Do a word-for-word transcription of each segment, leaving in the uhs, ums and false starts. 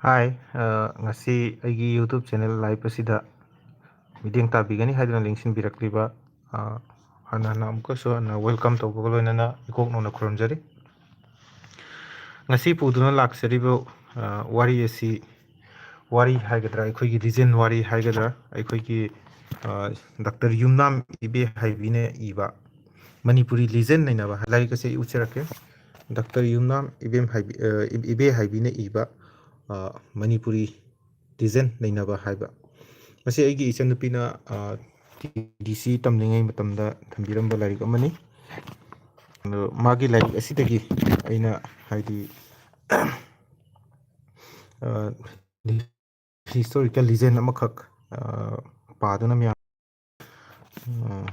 ꯍꯥꯏ, ꯑ, ꯉꯁꯤ ꯑꯩꯒꯤ YouTube channel live ꯑꯁꯤꯗ ꯃꯤꯠꯌꯦꯡ ꯇꯥꯕꯤꯒꯅꯤ ꯍꯥꯏꯗꯨꯅ ꯂꯦꯡꯁꯤꯟꯕꯤꯔꯛꯂꯤꯕ, ꯑ, ꯍꯥꯟꯅ ꯍꯥꯟꯅ ꯑꯃꯨꯛꯀꯁꯨ ꯍꯟꯅ welcome ꯇꯧꯕꯒ ꯂꯣꯏꯅꯅ ꯏꯀꯣꯛ ꯅꯧꯅ ꯈꯨꯔꯨꯝꯖꯔꯤ꯫ ꯉꯁꯤ ꯄꯨꯗꯨꯅ ꯂꯥꯛꯆꯔꯤꯕ, ꯑ, ꯋꯥꯔꯤ ꯑꯁꯤ, ꯋꯥꯔꯤ ꯍꯥꯏꯒꯗ꯭ꯔꯥ, ꯑꯩꯈꯣꯏꯒꯤ legend ꯋꯥꯔꯤ ꯍꯥꯏꯒꯗ꯭ꯔꯥ, ꯑꯩꯈꯣꯏꯒꯤ, ꯑ, ꯗꯥꯛꯇꯔ ꯌꯨꯝꯅꯥꯝ ꯏꯕꯦ ꯍꯥꯏꯕꯤꯅ ꯏꯕ ꯃꯅꯤꯄꯨꯔꯤ legend ꯅꯩꯅꯕ ꯂꯥꯏꯔꯤꯛ ꯑꯁꯤ ꯑꯩ ꯎꯠꯆꯔꯛꯀꯦ꯫ ꯗꯥꯛꯇꯔ ꯌꯨꯝꯅꯥꯝ ꯏꯕꯦꯝ ꯍꯥꯏꯕꯤ-, ꯑ, ꯏꯕꯦ ꯍꯥꯏꯕꯤꯅ ꯏꯕ, ꯑ, ꯃꯅꯤꯄꯨꯔꯤ legend ꯅꯩꯅꯕ ꯍꯥꯏꯕ꯫ ꯃꯁꯤ ꯑꯩꯒꯤ ꯏꯆꯟꯅꯨꯄꯤꯅ, ꯑ, TDC ꯇꯝꯂꯤꯉꯩ ꯃꯇꯝꯗ ꯊꯝꯕꯤꯔꯝꯕ ꯂꯥꯏꯔꯤꯛ ꯑꯃꯅꯤ꯫ ꯑꯗꯣ ꯃꯥꯒꯤ ꯂꯥꯏꯔꯤꯛ ꯑꯁꯤꯗꯒꯤ ꯑꯩꯅ, ꯍꯥꯏꯗꯤ, ꯑ, historical legend ꯑꯃꯈꯛ, ꯑ, ꯄꯥꯗꯨꯅ ꯃꯌꯥꯝ, ꯑ,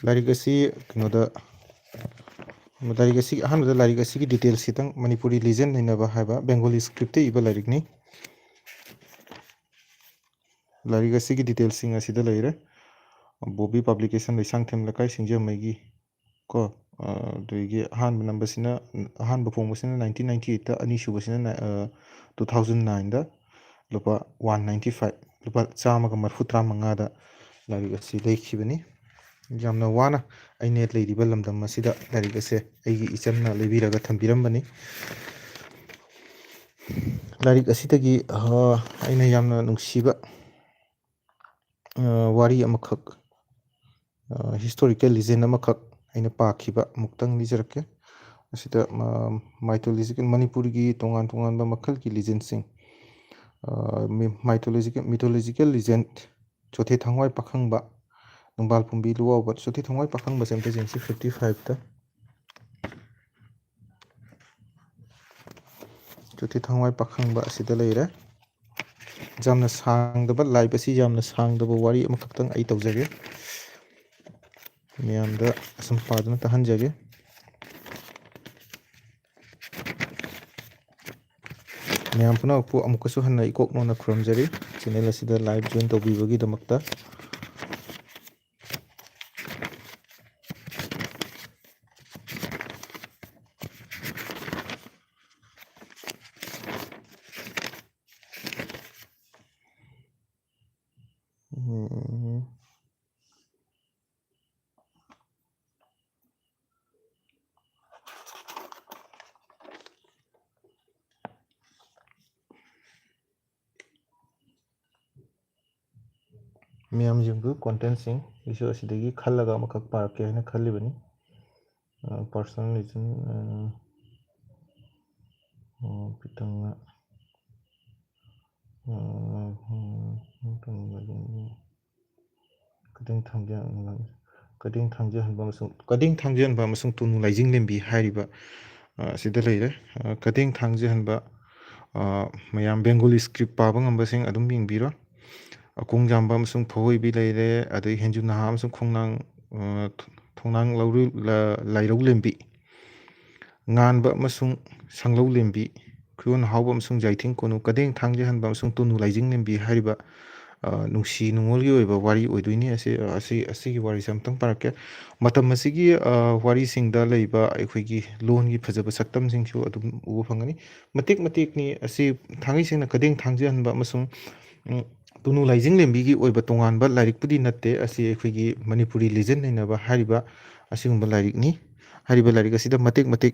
ꯂꯥꯏꯔꯤꯛ ꯑꯁꯤ ꯀꯩꯅꯣꯗ, ꯂꯥꯏꯔꯤꯛ ꯑꯁꯤ, ꯑꯍꯥꯟꯕꯗ ꯂꯥꯏꯔꯤꯛ ꯑꯁꯤꯒꯤ details ꯈꯤꯇꯪ, ꯃꯅꯤꯄꯨꯔꯤ legend ꯅꯩꯅꯕ ꯍꯥꯏꯕ Bengali script ꯇ ꯏꯕ ꯂꯥꯏꯔꯤꯛꯅꯤ꯫ ꯂꯥꯏꯔꯤꯛ ꯑꯁꯤꯒꯤ details ꯁꯤꯡ ꯑꯁꯤꯗ ꯂꯩꯔꯦ꯫ ꯕꯣꯕꯤ publication, ꯂꯩꯁꯥꯡꯊꯦꯝ ꯂꯩꯀꯥꯏ, ꯁꯤꯡꯖꯃꯩꯒꯤ ꯀꯣ, ꯑ, ꯑꯗꯨꯗꯒꯤ ꯑꯍꯥꯟꯕ ꯅꯝꯕꯁꯤꯅ, ꯑꯍꯥꯟꯕ ꯐꯣꯡꯕꯁꯤꯅ nineteen ninety eight ꯇ, ꯑꯅꯤꯁꯨꯕꯁꯤꯅ, ꯑ, two thousand nine ꯗ ꯂꯨꯄꯥ one ninety five, ꯂꯨꯄꯥ ꯆꯥꯝꯃꯒ ꯃꯔꯤꯐꯨ ꯇꯔꯥꯃꯉꯥꯗ ꯂꯥꯏꯔꯤꯛ ꯑꯁꯤ ꯂꯩꯈꯤꯕꯅꯤ꯫ ꯌꯥꯝꯅ ꯋꯥꯅ ꯑꯩꯅ ꯂꯩꯔꯤꯕ ꯂꯝꯗꯝ ꯑꯁꯤꯗ ꯂꯥꯏꯔꯤꯛ ꯑꯁꯦ ꯑꯩꯒꯤ ꯏꯆꯟꯅ ꯂꯩꯕꯤꯔꯒ ꯊꯝꯕꯤꯔꯝꯕꯅꯤ꯫ ꯂꯥꯏꯔꯤꯛ ꯑꯁꯤꯗꯒꯤ, ꯑ, ꯑꯩꯅ ꯌꯥꯝꯅ ꯅꯨꯡꯁꯤꯕ, ꯑ, ꯋꯥꯔꯤ ꯑꯃꯈꯛ, ꯑ, historical legend ꯑꯃꯈꯛ ꯑꯩꯅ ꯄꯥꯈꯤꯕ ꯑꯃꯨꯛꯇꯪ ꯂꯤꯖꯔꯛꯀꯦ꯫ ꯑꯁꯤꯗ, ꯑ, mythological, ꯃꯅꯤꯄꯨꯔꯒꯤ ꯇꯣꯉꯥꯟ ꯇꯣꯉꯥꯟꯕ ꯃꯈꯜꯒꯤ legend ꯁꯤꯡ, ꯑ, ꯃꯤ-, mythological, mythological legend, ꯆꯣꯊꯦ ꯊꯥꯡꯋꯥꯏ ꯄꯥꯈꯪꯕ, ꯅꯨꯡꯕꯥꯜ ꯄꯨꯝꯕꯤ ꯂꯨꯋꯥꯎꯕ꯫ ꯆꯣꯊꯦ ꯊꯥꯡꯋꯥꯏ ꯄꯥꯈꯪꯕꯁꯦ ꯑꯝꯇ ꯌꯦꯡꯁꯤ, fifty five ꯇ꯫ ꯆꯣꯊꯦ ꯊꯥꯡꯋꯥꯏ ꯄꯥꯈꯪꯕ ꯑꯁꯤꯗ ꯂꯩꯔꯦ꯫ ꯌꯥꯝꯅ ꯁꯥꯡꯗꯕ, ꯂꯥꯏꯔꯤꯛ ꯑꯁꯤ ꯌꯥꯝꯅ ꯁꯥꯡꯗꯕ ꯋꯥꯔꯤ ꯑꯃꯈꯛꯇꯪ ꯑꯩ ꯇꯧꯖꯒꯦ꯫ ꯃꯌꯥꯝꯗ ꯑꯁꯨꯝ ꯄꯥꯗꯨꯅ ꯇꯥꯍꯟꯖꯒꯦ꯫ ꯃꯌꯥꯝ ꯄꯨꯝꯅꯃꯛꯄꯨ ꯑꯃꯨꯛꯀꯁꯨ ꯍꯟꯅ ꯏꯀꯣꯛ ꯅꯧꯅ ꯈꯨꯔꯨꯝꯖꯔꯤ꯫ Channel ꯑꯁꯤꯗ live join ꯇꯧꯕꯤꯕꯒꯤꯗꯃꯛꯇ꯫ ꯎꯝ꯫ ꯃꯌꯥꯝ ꯌꯦꯡꯕꯤꯌꯨ, contentꯁꯤꯡ ꯑꯩꯁꯨ ꯑꯁꯤꯗꯒꯤ ꯈꯜꯂꯒ ꯑꯃꯈꯛ ꯄꯥꯔꯛꯀꯦ ꯍꯥꯏꯅ ꯈꯜꯂꯤꯕꯅꯤ꯫ ꯑ, personal legend, ꯑ, ꯑ, ꯈꯤꯇꯪ, ꯑ, ꯎꯝ, ꯀꯗꯤꯡ ꯊꯥꯡꯖ-, ꯀꯗꯤꯡ ꯊꯥꯡꯖꯍꯟꯕ ꯑꯃꯁꯨꯡ, ꯀꯗꯤꯡ ꯊꯥꯡꯖꯍꯟꯕ ꯑꯃꯁꯨꯡ ꯇꯨꯅꯨ ꯂꯥꯏꯖꯤꯡꯂꯦꯝꯕꯤ ꯍꯥꯏꯔꯤꯕ, ꯑ, ꯑꯁꯤꯗ ꯂꯩꯔꯦ꯫ ꯑ, ꯀꯗꯤꯡ ꯊꯥꯡꯖꯍꯟꯕ, ꯑ, ꯃꯌꯥꯝ Bengali script ꯄꯥꯕ ꯉꯝꯕꯁꯤꯡ ꯑꯗꯨꯝ ꯌꯦꯡꯕꯤꯔꯣ꯫ ꯑꯀꯣꯡꯖꯥꯝꯕ ꯑꯃꯁꯨꯡ ꯐꯧꯑꯣꯏꯕꯤ ꯂꯩꯔꯦ, ꯑꯗꯩ ꯍꯦꯟꯖꯨ ꯅꯍꯥ ꯑꯃꯁꯨꯡ ꯈꯣꯡꯅꯥꯡ, ꯑ, ꯊꯣꯡꯅꯥꯡ ꯂꯧꯔꯨ-, ꯂ-, ꯂꯥꯏꯔꯧꯂꯦꯝꯕꯤ, ꯉꯥꯟꯕ ꯑꯃꯁꯨꯡ ꯁꯪꯂꯧꯂꯦꯝꯕꯤ, ꯈꯨꯌꯣꯟ ꯍꯥꯎꯕ ꯑꯃꯁꯨꯡ ꯌꯥꯏꯊꯤꯡ ꯀꯣꯅꯨ, ꯀꯗꯦꯡ ꯊꯥꯡꯖꯍꯟꯕ ꯑꯃꯁꯨꯡ ꯇꯨꯅꯨ ꯂꯥꯏꯖꯤꯡꯂꯦꯝꯕꯤ ꯍꯥꯏꯔꯤꯕ, ꯑ, ꯅꯨꯡꯁꯤ ꯅꯨꯡꯉꯣꯜꯒꯤ ꯑꯣꯏꯕ ꯋꯥꯔꯤ ꯑꯣꯏꯗꯣꯏꯅꯤ꯫ ꯑꯁꯤ, ꯑꯁꯤ, ꯑꯁꯤꯒꯤ ꯋꯥꯔꯤꯁꯦ ꯑꯃꯨꯛꯇꯪ ꯄꯥꯔꯛꯀꯦ꯫ ꯃꯇꯝ ꯑꯁꯤꯒꯤ, ꯑ, ꯋꯥꯔꯤꯁꯤꯡꯗ ꯂꯩꯕ ꯑꯩꯈꯣꯏꯒꯤ ꯂꯣꯟꯒꯤ ꯐꯖꯕ ꯁꯛꯇꯝꯁꯤꯡꯁꯨ ꯑꯗꯨꯝ ꯎꯕ ꯐꯪꯒꯅꯤ꯫ ꯃꯇꯦꯛ ꯃꯇꯦꯛꯅꯤ꯫ ꯑꯁꯤ ꯊꯥꯡꯒꯩ ꯁꯦꯡꯅ ꯀꯗꯦꯡ ꯊꯥꯡꯖꯍꯟꯕ ꯑꯃꯁꯨꯡ, ꯎꯝ, ꯇꯨꯅꯨ ꯂꯥꯏꯖꯤꯡꯂꯦꯝꯕꯤꯒꯤ ꯑꯣꯏꯕ ꯇꯣꯉꯥꯟꯕ ꯂꯥꯏꯔꯤꯛꯄꯨꯗꯤ ꯅꯠꯇꯦ꯫ ꯑꯁꯤ ꯑꯩꯈꯣꯏꯒꯤ ꯃꯅꯤꯄꯨꯔꯤ legend ꯂꯩꯅꯕ ꯍꯥꯏꯔꯤꯕ ꯑꯁꯤꯒꯨꯝꯕ ꯂꯥꯏꯔꯤꯛꯅꯤ꯫ ꯍꯥꯏꯔꯤꯕ ꯂꯥꯏꯔꯤꯛ ꯑꯁꯤꯗ ꯃꯇꯦꯛ ꯃꯇꯦꯛ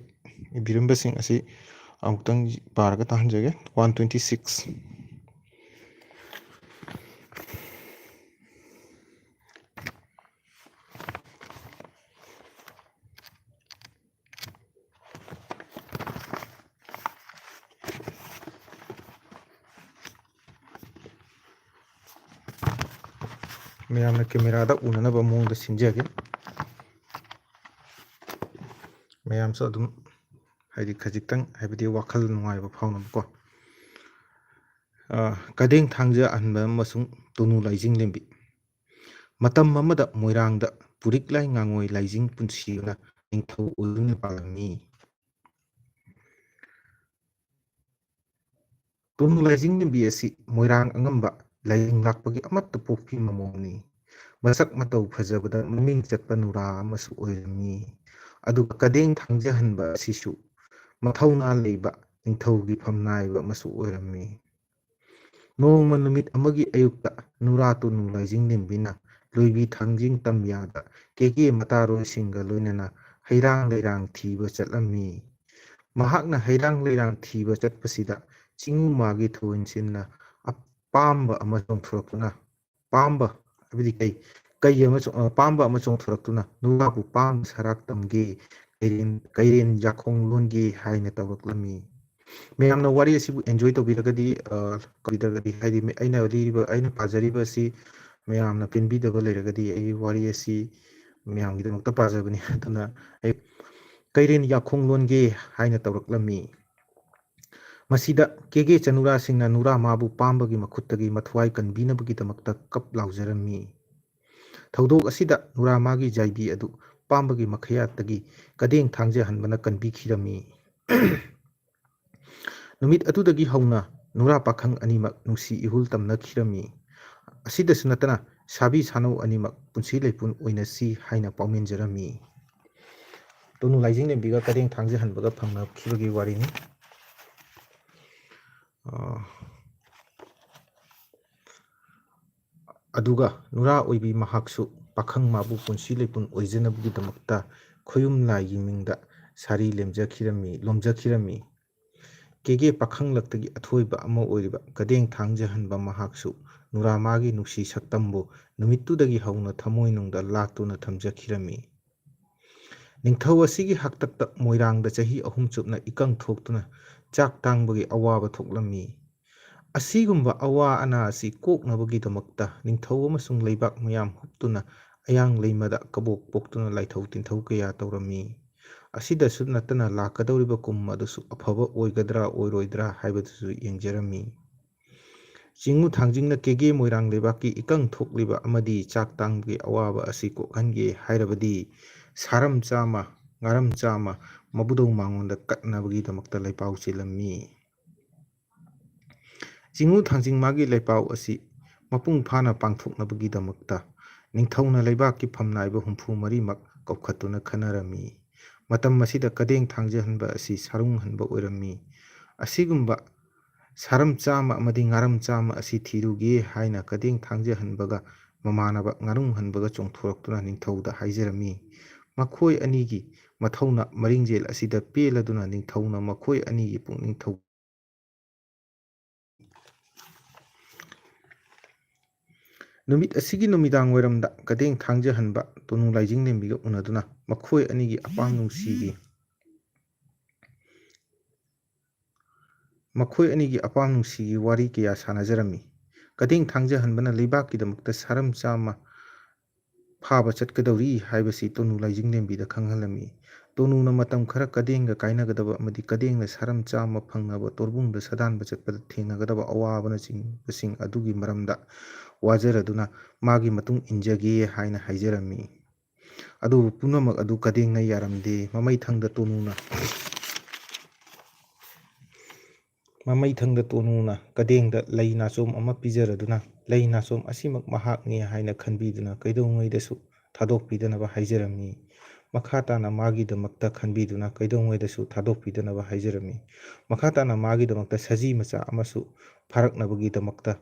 ꯏꯕꯤꯔꯝꯕꯁꯤꯡ ꯑꯁꯤ ꯑꯃꯨꯛꯇꯪ ꯄꯥꯔꯒ ꯇꯥꯍꯟꯖꯒꯦ꯫ One twenty six꯫ ꯃꯌꯥꯝꯅ camera ꯗ ꯎꯅꯅꯕ ꯃꯑꯣꯡꯗ ꯁꯤꯟꯖꯒꯦ꯫ ꯃꯌꯥꯝꯁꯨ ꯑꯗꯨꯝ, ꯍꯥꯏꯗꯤ, ꯈꯖꯤꯛꯇꯪ, ꯍꯥꯏꯕꯗꯤ, ꯋꯥꯈꯜ ꯅꯨꯡꯉꯥꯏꯕ ꯐꯥꯎꯅꯕꯀꯣ꯫ ꯑ, ꯀꯗꯦꯡ ꯊꯥꯡꯖ ꯑꯍꯟꯕ ꯑꯃꯁꯨꯡ ꯇꯨꯅꯨ ꯂꯥꯏꯖꯤꯡꯂꯦꯝꯕꯤ꯫ ꯃꯇꯝ ꯑꯃꯗ ꯃꯣꯏꯔꯥꯡꯗ ꯄꯨꯔꯤꯛ ꯂꯥꯏ ꯉꯥꯉꯣꯏ ꯂꯥꯏꯖꯤꯡ ꯄꯨꯟꯁꯤꯕꯅ ꯅꯤꯡꯊꯧ ꯑꯣꯏꯗꯨꯅ ꯄꯥꯜꯂꯝꯃꯤ꯫ ꯇꯣꯅꯨ ꯂꯥꯏꯖꯤꯡ ꯂꯦꯝꯕꯤ ꯑꯁꯤ ꯃꯣꯏꯔꯥꯡ ꯑꯉꯝꯕ ꯂꯥꯏꯅꯤꯡ ꯂꯥꯛꯄꯒꯤ ꯑꯃꯠꯇ ꯄꯣꯛꯄꯤ ꯃꯃꯣꯝꯅꯤ꯫ ꯃꯁꯛ ꯃꯇꯧ ꯐꯖꯕꯗ ꯃꯃꯤꯡ ꯆꯠꯄ ꯅꯨꯔꯥ ꯑꯃꯁꯨ ꯑꯣꯏꯔꯝꯃꯤ꯫ ꯑꯗꯨꯒ ꯀꯗꯦꯡ ꯊꯥꯡꯖꯍꯟꯕ ꯑꯁꯤꯁꯨ ꯃꯊꯧꯅꯥ ꯂꯩꯕ ꯅꯤꯡꯊꯧꯒꯤ ꯐꯝꯅꯥꯏꯕ ꯑꯃꯁꯨ ꯑꯣꯏꯔꯝꯃꯤ꯫ ꯅꯣꯡꯃ ꯅꯨꯃꯤꯠ ꯑꯃꯒꯤ ꯑꯌꯨꯛꯇ ꯅꯨꯔꯥ ꯇꯣꯅꯨ ꯂꯥꯏꯖꯤꯡ ꯂꯦꯝꯕꯤꯅ ꯂꯣꯏꯕꯤ ꯊꯥꯡꯖꯤꯡ ꯇꯝꯌꯥꯗ ꯀꯦꯒꯦ ꯃꯇꯥꯔꯣꯏꯁꯤꯡꯒ ꯂꯣꯏꯅꯅ ꯍꯩꯔꯥꯡ ꯂꯩꯔꯥꯡ ꯊꯤꯕ ꯆꯠꯂꯝꯃꯤ꯫ ꯃꯍꯥꯛꯅ ꯍꯩꯔꯥꯡ ꯂꯩꯔꯥꯡ ꯊꯤꯕ ꯆꯠꯄꯁꯤꯗ ꯆꯤꯡꯉꯨ ꯃꯥꯒꯤ ꯊꯣꯏꯟꯁꯤꯟꯅ ꯑꯄꯥꯝꯕ ꯑꯃ ꯆꯣꯡꯊꯣꯔꯛꯇꯨꯅ, ꯄꯥꯝꯕ ꯍꯥꯏꯕꯗꯤ ꯀꯩ, ꯀꯩ ꯑꯃ ꯆꯣ-, ꯑ, ꯄꯥꯝꯕ ꯑꯃ ꯆꯣꯡꯊꯣꯔꯛꯇꯨꯅ ꯅꯨꯔꯥꯕꯨ ꯄꯥꯝꯕ ꯁꯔꯥꯛ ꯇꯝꯒꯦ, ꯀꯩꯔꯦꯟ, ꯀꯩꯔꯦꯟ ꯌꯥꯈꯣꯡ ꯂꯣꯟꯒꯦ ꯍꯥꯏꯅ ꯇꯧꯔꯛꯂꯝꯃꯤ꯫ ꯃꯌꯥꯝꯅ ꯋꯥꯔꯤ ꯑꯁꯤꯕꯨ enjoy ꯇꯧꯕꯤꯔꯒꯗꯤ, ꯑ, ꯇꯧꯕꯤꯗ꯭ꯔꯒꯗꯤ, ꯍꯥꯏꯗꯤ ꯃ-, ꯑꯩꯅ ꯂꯤꯔꯤꯕ, ꯑꯩꯅ ꯄꯥꯖꯔꯤꯕ ꯑꯁꯤ ꯃꯌꯥꯝꯅ ꯄꯦꯟꯕꯤꯗꯕ ꯂꯩꯔꯒꯗꯤ, ꯑꯩꯒꯤ ꯋꯥꯔꯤ ꯑꯁꯤ ꯃꯌꯥꯝꯒꯤꯗꯃꯛꯇ ꯄꯥꯖꯕꯅꯤ꯫ ꯑꯗꯨꯅ ꯑꯩ ꯀꯩꯔꯦꯟ ꯌꯥꯈꯣꯡ ꯂꯣꯟꯒꯦ ꯍꯥꯏꯅ ꯇꯧꯔꯛꯂꯝꯃꯤ꯫ ꯃꯁꯤꯗ ꯀꯦꯒꯦ ꯆꯅꯨꯔꯥꯁꯤꯡꯅ ꯅꯨꯔꯥ ꯃꯥꯕꯨ ꯄꯥꯝꯕꯒꯤ ꯃꯈꯨꯠꯇꯒꯤ ꯃꯊ꯭ꯋꯥꯏ ꯀꯟꯕꯤꯅꯕꯒꯤꯗꯃꯛꯇ ꯀꯞ ꯂꯥꯎꯖꯔꯝꯃꯤ꯫ ꯊꯧꯗꯣꯛ ꯑꯁꯤꯗ ꯅꯨꯔꯥ ꯃꯥꯒꯤ ꯖꯥꯏꯕꯤ ꯑꯗꯨ ꯄꯥꯝꯕꯒꯤ ꯃꯈꯌꯥꯠꯇꯒꯤ ꯀꯗꯦꯡ ꯊꯥꯡꯖꯍꯟꯕꯅ ꯀꯟꯕꯤꯈꯤꯔꯝꯃꯤ꯫ ꯅꯨꯃꯤꯠ ꯑꯗꯨꯗꯒꯤ ꯍꯧꯅ ꯅꯨꯔꯥ ꯄꯥꯈꯪ ꯑꯅꯤꯃꯛ ꯅꯨꯡꯁꯤ ꯏꯍꯨꯜ ꯇꯝꯅꯈꯤꯔꯝꯃꯤ꯫ ꯑꯁꯤꯗꯁꯨ ꯅꯠꯇꯅ ꯁꯥꯕꯤ ꯁꯥꯅꯧ ꯑꯅꯤꯃꯛ ꯄꯨꯟꯁꯤ ꯂꯩꯄꯨꯟ ꯑꯣꯏꯅꯁꯤ ꯍꯥꯏꯅ ꯄꯥꯎꯃꯤꯟꯖꯔꯝꯃꯤ꯫ ꯇꯣꯅꯨ ꯂꯥꯏꯖꯤꯡ ꯂꯦꯝꯕꯤꯒ ꯀꯗꯦꯡ ꯊꯥꯡꯖꯍꯟꯕꯒ ꯐꯪꯅꯈꯤꯕꯒꯤ ꯋꯥꯔꯤꯅꯤ꯫ ꯑ, ꯑꯗꯨꯒ ꯅꯨꯔꯥ ꯑꯣꯏꯕꯤ ꯃꯍꯥꯛꯁꯨ ꯄꯥꯈꯪ ꯃꯥꯕꯨ ꯄꯨꯟꯁꯤ ꯂꯩꯄꯨꯟ ꯑꯣꯏꯖꯅꯕꯒꯤꯗꯃꯛꯇ ꯈꯣꯌꯨꯝ ꯂꯥꯏꯒꯤ ꯃꯤꯡꯗ ꯁꯥꯔꯤ ꯂꯦꯝꯖꯈꯤꯔꯝꯃꯤ, ꯂꯣꯝꯖꯈꯤꯔꯝꯃꯤ꯫ ꯀꯦꯒꯦ ꯄꯥꯈꯪꯂꯛꯇꯒꯤ ꯑꯊꯣꯏꯕ ꯑꯃ ꯑꯣꯏꯔꯤꯕ ꯀꯗꯦꯡ ꯊꯥꯡꯖꯍꯟꯕ ꯃꯍꯥꯛꯁꯨ ꯅꯨꯔꯥ ꯃꯥꯒꯤ ꯅꯨꯡꯁꯤ ꯁꯛꯇꯝꯕꯨ ꯅꯨꯃꯤꯠꯇꯨꯗꯒꯤ ꯍꯧꯅ ꯊꯃꯣꯏꯅꯨꯡꯗ ꯂꯥꯠꯇꯨꯅ ꯊꯝꯖꯈꯤꯔꯝꯃꯤ꯫ ꯅꯤꯡꯊꯧ ꯑꯁꯤꯒꯤ ꯍꯥꯛꯇꯛꯇ ꯃꯣꯏꯔꯥꯡꯗ ꯆꯍꯤ ꯑꯍꯨꯝ ꯆꯨꯞꯅ ꯏꯀꯪ ꯊꯣꯛꯇꯨꯅ ꯆꯥꯛ ꯇꯥꯡꯕꯒꯤ ꯑꯋꯥꯕ ꯊꯣꯛꯂꯝꯃꯤ꯫ ꯑꯁꯤꯒꯨꯝꯕ ꯑꯋꯥ ꯑꯅꯥ ꯑꯁꯤ ꯀꯣꯛꯅꯕꯒꯤꯗꯃꯛꯇ ꯅꯤꯡꯊꯧ ꯑꯃꯁꯨꯡ ꯂꯩꯕꯥꯛ ꯃꯌꯥꯝ ꯍꯨꯞꯇꯨꯅ ꯑꯌꯥꯡ ꯂꯩꯃꯗ ꯀꯕꯣꯛ ꯄꯣꯛꯇꯨꯅ ꯂꯥꯏꯊꯧ ꯇꯤꯟꯊꯧ ꯀꯌꯥ ꯇꯧꯔꯝꯃꯤ꯫ ꯑꯁꯤꯗꯁꯨ ꯅꯠꯇꯅ ꯂꯥꯛꯀꯗꯧꯔꯤꯕ ꯀꯨꯝ ꯑꯗꯨꯁꯨ ꯑꯐꯕ ꯑꯣꯏꯒꯗ꯭ꯔꯥ ꯑꯣꯏꯔꯣꯏꯗ꯭ꯔꯥ ꯍꯥꯏꯕꯗꯨꯁꯨ ꯌꯦꯡꯖꯔꯝꯃꯤ꯫ ꯆꯤꯡꯉꯨ ꯊꯥꯡꯖꯤꯡꯅ ꯀꯦꯒꯦ ꯃꯣꯏꯔꯥꯡ ꯂꯩꯕꯥꯛꯀꯤ ꯏꯀꯪ ꯊꯣꯛꯂꯤꯕ ꯑꯃꯗꯤ ꯆꯥꯛ ꯇꯥꯡꯕꯒꯤ ꯑꯋꯥꯕ ꯑꯁꯤ ꯀꯣꯛꯍꯟꯒꯦ ꯍꯥꯏꯔꯕꯗꯤ ꯁꯥꯔꯝ ꯆꯥꯝꯃ, ꯉꯥꯔꯝ ꯆꯥꯝꯃ ꯃꯕꯨꯗꯧ ꯃꯉꯣꯟꯗ ꯀꯠꯅꯕꯒꯤꯗꯃꯛꯇ ꯂꯩꯄꯥꯎ ꯆꯦꯜꯂꯝꯃꯤ꯫ ꯆꯤꯡꯉꯨ ꯊꯥꯡꯖꯤꯡ ꯃꯥꯒꯤ ꯂꯩꯄꯥꯎ ꯑꯁꯤ ꯃꯄꯨꯡ ꯐꯥꯅ ꯄꯥꯡꯊꯣꯛꯅꯕꯒꯤꯗꯃꯛꯇ ꯅꯤꯡꯊꯧꯅ ꯂꯩꯕꯥꯛꯀꯤ ꯐꯝꯅꯥꯏꯕ ꯍꯨꯝꯐꯨ ꯃꯔꯤꯃꯛ ꯀꯧꯈꯠꯇꯨꯅ ꯈꯟꯅꯔꯝꯃꯤ꯫ ꯃꯇꯝ ꯑꯁꯤꯗ ꯀꯗꯦꯡ ꯊꯥꯡꯖꯍꯟꯕ ꯑꯁꯤ ꯁꯥꯔꯨꯡ ꯍꯟꯕ ꯑꯣꯏꯔꯝꯃꯤ꯫ ꯑꯁꯤꯒꯨꯝꯕ ꯁꯥꯔꯝ ꯆꯥꯝꯃ ꯑꯃꯗꯤ ꯉꯥꯔꯝ ꯆꯥꯝꯃ ꯑꯁꯤ ꯊꯤꯔꯨꯒꯦ ꯍꯥꯏꯅ ꯀꯗꯦꯡ ꯊꯥꯡꯖꯍꯟꯕꯒ ꯃꯃꯥꯟꯅꯕ ꯉꯥꯔꯨꯡ ꯍꯟꯕꯒ ꯆꯣꯡꯊꯣꯔꯛꯇꯨꯅ ꯅꯤꯡꯊꯧꯗ ꯍꯥꯏꯖꯔꯝꯃꯤ꯫ ꯃꯈꯣꯏ ꯑꯅꯤꯒꯤ ꯃꯊꯧꯅ ꯃꯔꯤꯡꯖꯦꯜ ꯑꯁꯤꯗ ꯄꯦꯜꯂꯗꯨꯅ ꯅꯤꯡꯊꯧꯅ ꯃꯈꯣꯏ ꯑꯅꯤꯒꯤ ꯄꯨꯛꯅꯤꯡ ꯊꯧ-, ꯅꯨꯃꯤꯠ ꯑꯁꯤꯒꯤ ꯅꯨꯃꯤꯗꯥꯡ ꯋꯥꯏꯔꯝꯗ ꯀꯗꯦꯡ ꯊꯥꯡꯖꯍꯟꯕ ꯇꯣꯅꯨ ꯂꯥꯏꯖꯤꯡꯂꯦꯝꯕꯤꯒ ꯎꯅꯗꯨꯅ ꯃꯈꯣꯏ ꯑꯅꯤꯒꯤ ꯑꯄꯥꯝ ꯅꯨꯡꯁꯤꯒꯤ, ꯃꯈꯣꯏ ꯑꯅꯤꯒꯤ ꯑꯄꯥꯝ ꯅꯨꯡꯁꯤꯒꯤ ꯋꯥꯔꯤ ꯀꯌꯥ ꯁꯥꯟꯅꯖꯔꯝꯃꯤ꯫ ꯀꯗꯦꯡ ꯊꯥꯡꯖꯍꯟꯕꯅ ꯂꯩꯕꯥꯛꯀꯤꯗꯃꯛꯇ ꯁꯥꯔꯝ ꯆꯥꯝꯃ ꯐꯥꯕ ꯆꯠꯀꯗꯧꯔꯤ ꯍꯥꯏꯕꯁꯤ ꯇꯣꯅꯨ ꯂꯥꯏꯖꯤꯡꯂꯦꯝꯕꯤꯗ ꯈꯪꯍꯜꯂꯝꯃꯤ꯫ ꯇꯣꯅꯨꯅ ꯃꯇꯝ ꯈꯔ ꯀꯗꯦꯡꯒ ꯀꯥꯏꯅꯒꯗꯕ ꯑꯃꯗꯤ ꯀꯗꯦꯡꯅ ꯁꯥꯔꯝ ꯆꯥꯝꯃ ꯐꯪꯅꯕ ꯇꯣꯔꯕꯨꯡꯗ ꯁꯥꯗꯥꯟꯕ ꯆꯠꯄꯗ ꯊꯦꯡꯅꯒꯗꯕ ꯑꯋꯥꯕꯅꯆꯤꯡꯕꯁꯤꯡ ꯑꯗꯨꯒꯤ ꯃꯔꯝꯗ ꯋꯥꯖꯔꯗꯨꯅ ꯃꯥꯒꯤ ꯃꯇꯨꯡ ꯏꯟꯖꯒꯦ ꯍꯥꯏꯅ ꯍꯥꯏꯖꯔꯝꯃꯤ꯫ ꯑꯗꯨꯕꯨ ꯄꯨꯝꯅꯃꯛ ꯑꯗꯨ ꯀꯗꯦꯡꯅ ꯌꯥꯔꯝꯗꯦ꯫ ꯃꯃꯩꯊꯪꯗ ꯇꯣꯅꯨꯅ, ꯃꯃꯩꯊꯪꯗ ꯇꯣꯅꯨꯅ ꯀꯗꯦꯡꯗ ꯂꯩ ꯅꯥꯆꯣꯝ ꯑꯃ ꯄꯤꯖꯔꯗꯨꯅ, ꯂꯩ ꯅꯥꯆꯣꯝ ꯑꯁꯤꯃꯛ ꯃꯍꯥꯛꯅꯤ ꯍꯥꯏꯅ ꯈꯟꯕꯤꯗꯨꯅ ꯀꯩꯗꯧꯉꯩꯗꯁꯨ ꯊꯥꯗꯣꯛꯄꯤꯗꯅꯕ ꯍꯥꯏꯖꯔꯝꯃꯤ꯫ ꯃꯈꯥ ꯇꯥꯅ ꯃꯥꯒꯤꯗꯃꯛꯇ ꯈꯟꯕꯤꯗꯨꯅ ꯀꯩꯗꯧꯉꯩꯗꯁꯨ ꯊꯥꯗꯣꯛꯄꯤꯗꯅꯕ ꯍꯥꯏꯖꯔꯝꯃꯤ꯫ ꯃꯈꯥ ꯇꯥꯅ ꯃꯥꯒꯤꯗꯃꯛꯇ ꯁꯖꯤ ꯃꯆꯥ ꯑꯃꯁꯨ ꯐꯥꯔꯛꯅꯕꯒꯤꯗꯃꯛꯇ,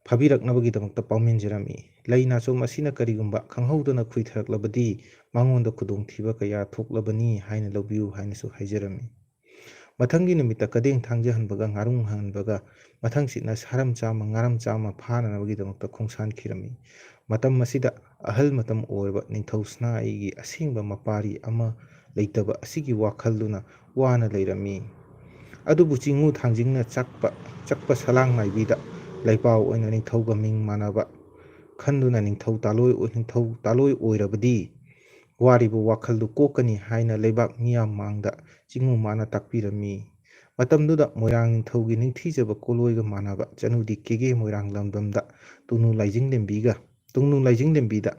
ꯐꯥꯕꯤꯔꯛꯅꯕꯒꯤꯗꯃꯛꯇ ꯄꯥꯎꯃꯤꯟꯖꯔꯝꯃꯤ꯫ ꯂꯩ ꯅꯥꯆꯣꯝ ꯑꯁꯤꯅ ꯀꯔꯤꯒꯨꯝꯕ ꯈꯪꯍꯧꯗꯅ ꯈꯨꯏꯊꯔꯛꯂꯕꯗꯤ ꯃꯉꯣꯟꯗ ꯈꯨꯗꯣꯡꯊꯤꯕ ꯀꯌꯥ ꯊꯣꯛꯂꯕꯅꯤ ꯍꯥꯏꯅ ꯂꯧꯕꯤꯌꯨ ꯍꯥꯏꯅꯁꯨ ꯍꯥꯏꯖꯔꯝꯃꯤ꯫ ꯃꯊꯪꯒꯤ ꯅꯨꯃꯤꯠꯇ ꯀꯗꯦꯡ ꯊꯥꯡꯖꯍꯟꯕꯒ ꯉꯥꯔꯨꯡ ꯍꯟꯕꯒ ꯃꯊꯪꯁꯤꯠꯅ ꯁꯥꯔꯝ ꯆꯥꯝꯃ ꯉꯥꯔꯝ ꯆꯥꯝꯃ ꯐꯥꯅꯅꯕꯒꯤꯗꯃꯛꯇ ꯈꯣꯡꯁꯥꯟꯈꯤꯔꯝꯃꯤ꯫ ꯃꯇꯝ ꯑꯁꯤꯗ ꯑꯍꯜ ꯃꯇꯝ ꯑꯣꯏꯔꯕ ꯅꯤꯡꯊꯧ ꯁꯅꯥꯏꯒꯤ ꯑꯁꯦꯡꯕ ꯃꯄꯥꯔꯤ ꯑꯃ ꯂꯩꯇꯕ ꯑꯁꯤꯒꯤ ꯋꯥꯈꯜꯗꯨꯅ ꯋꯥꯅ ꯂꯩꯔꯝꯃꯤ꯫ ꯑꯗꯨꯕꯨ ꯆꯤꯡꯉꯨ ꯊꯥꯡꯖꯤꯡꯅ ꯆꯥꯛꯄ, ꯆꯥꯛꯄ ꯁꯂꯥꯡ ꯃꯥꯏꯕꯤꯗ ꯂꯩꯄꯥꯎ ꯑꯣꯏꯅ ꯅꯤꯡꯊꯧꯒ ꯃꯤꯡ ꯃꯥꯟꯅꯕ ꯈꯟꯗꯨꯅ ꯅꯤꯡꯊꯧ ꯇꯥꯂꯣꯏ ꯑꯣꯏ-, ꯅꯤꯡꯊꯧ ꯇꯥꯂꯣꯏ ꯑꯣꯏꯔꯕꯗꯤ ꯋꯥꯔꯤꯕ ꯋꯥꯈꯜꯗꯨ ꯀꯣꯛꯀꯅꯤ ꯍꯥꯏꯅ ꯂꯩꯕꯥꯛ ꯃꯤꯌꯥꯝ ꯃꯥꯡꯗ ꯆꯤꯡꯉꯨ ꯃꯥꯅ ꯇꯥꯛꯄꯤꯔꯝꯃꯤ꯫ ꯃꯇꯝꯗꯨꯗ ꯃꯣꯏꯔꯥꯡ ꯅꯤꯡꯊꯧꯒꯤ ꯅꯤꯡꯊꯤꯖꯕ ꯀꯣꯂꯣꯏꯒ ꯃꯥꯟꯅꯕ ꯆꯅꯨꯗꯤ ꯀꯦꯒꯦ ꯃꯣꯏꯔꯥꯡ ꯂꯝꯗꯝꯗ ꯇꯣꯅꯨ ꯂꯥꯏꯖꯤꯡꯂꯦꯝꯕꯤꯒ, ꯇꯣꯅꯨ ꯂꯥꯏꯖꯤꯡꯂꯦꯝꯕꯤꯗ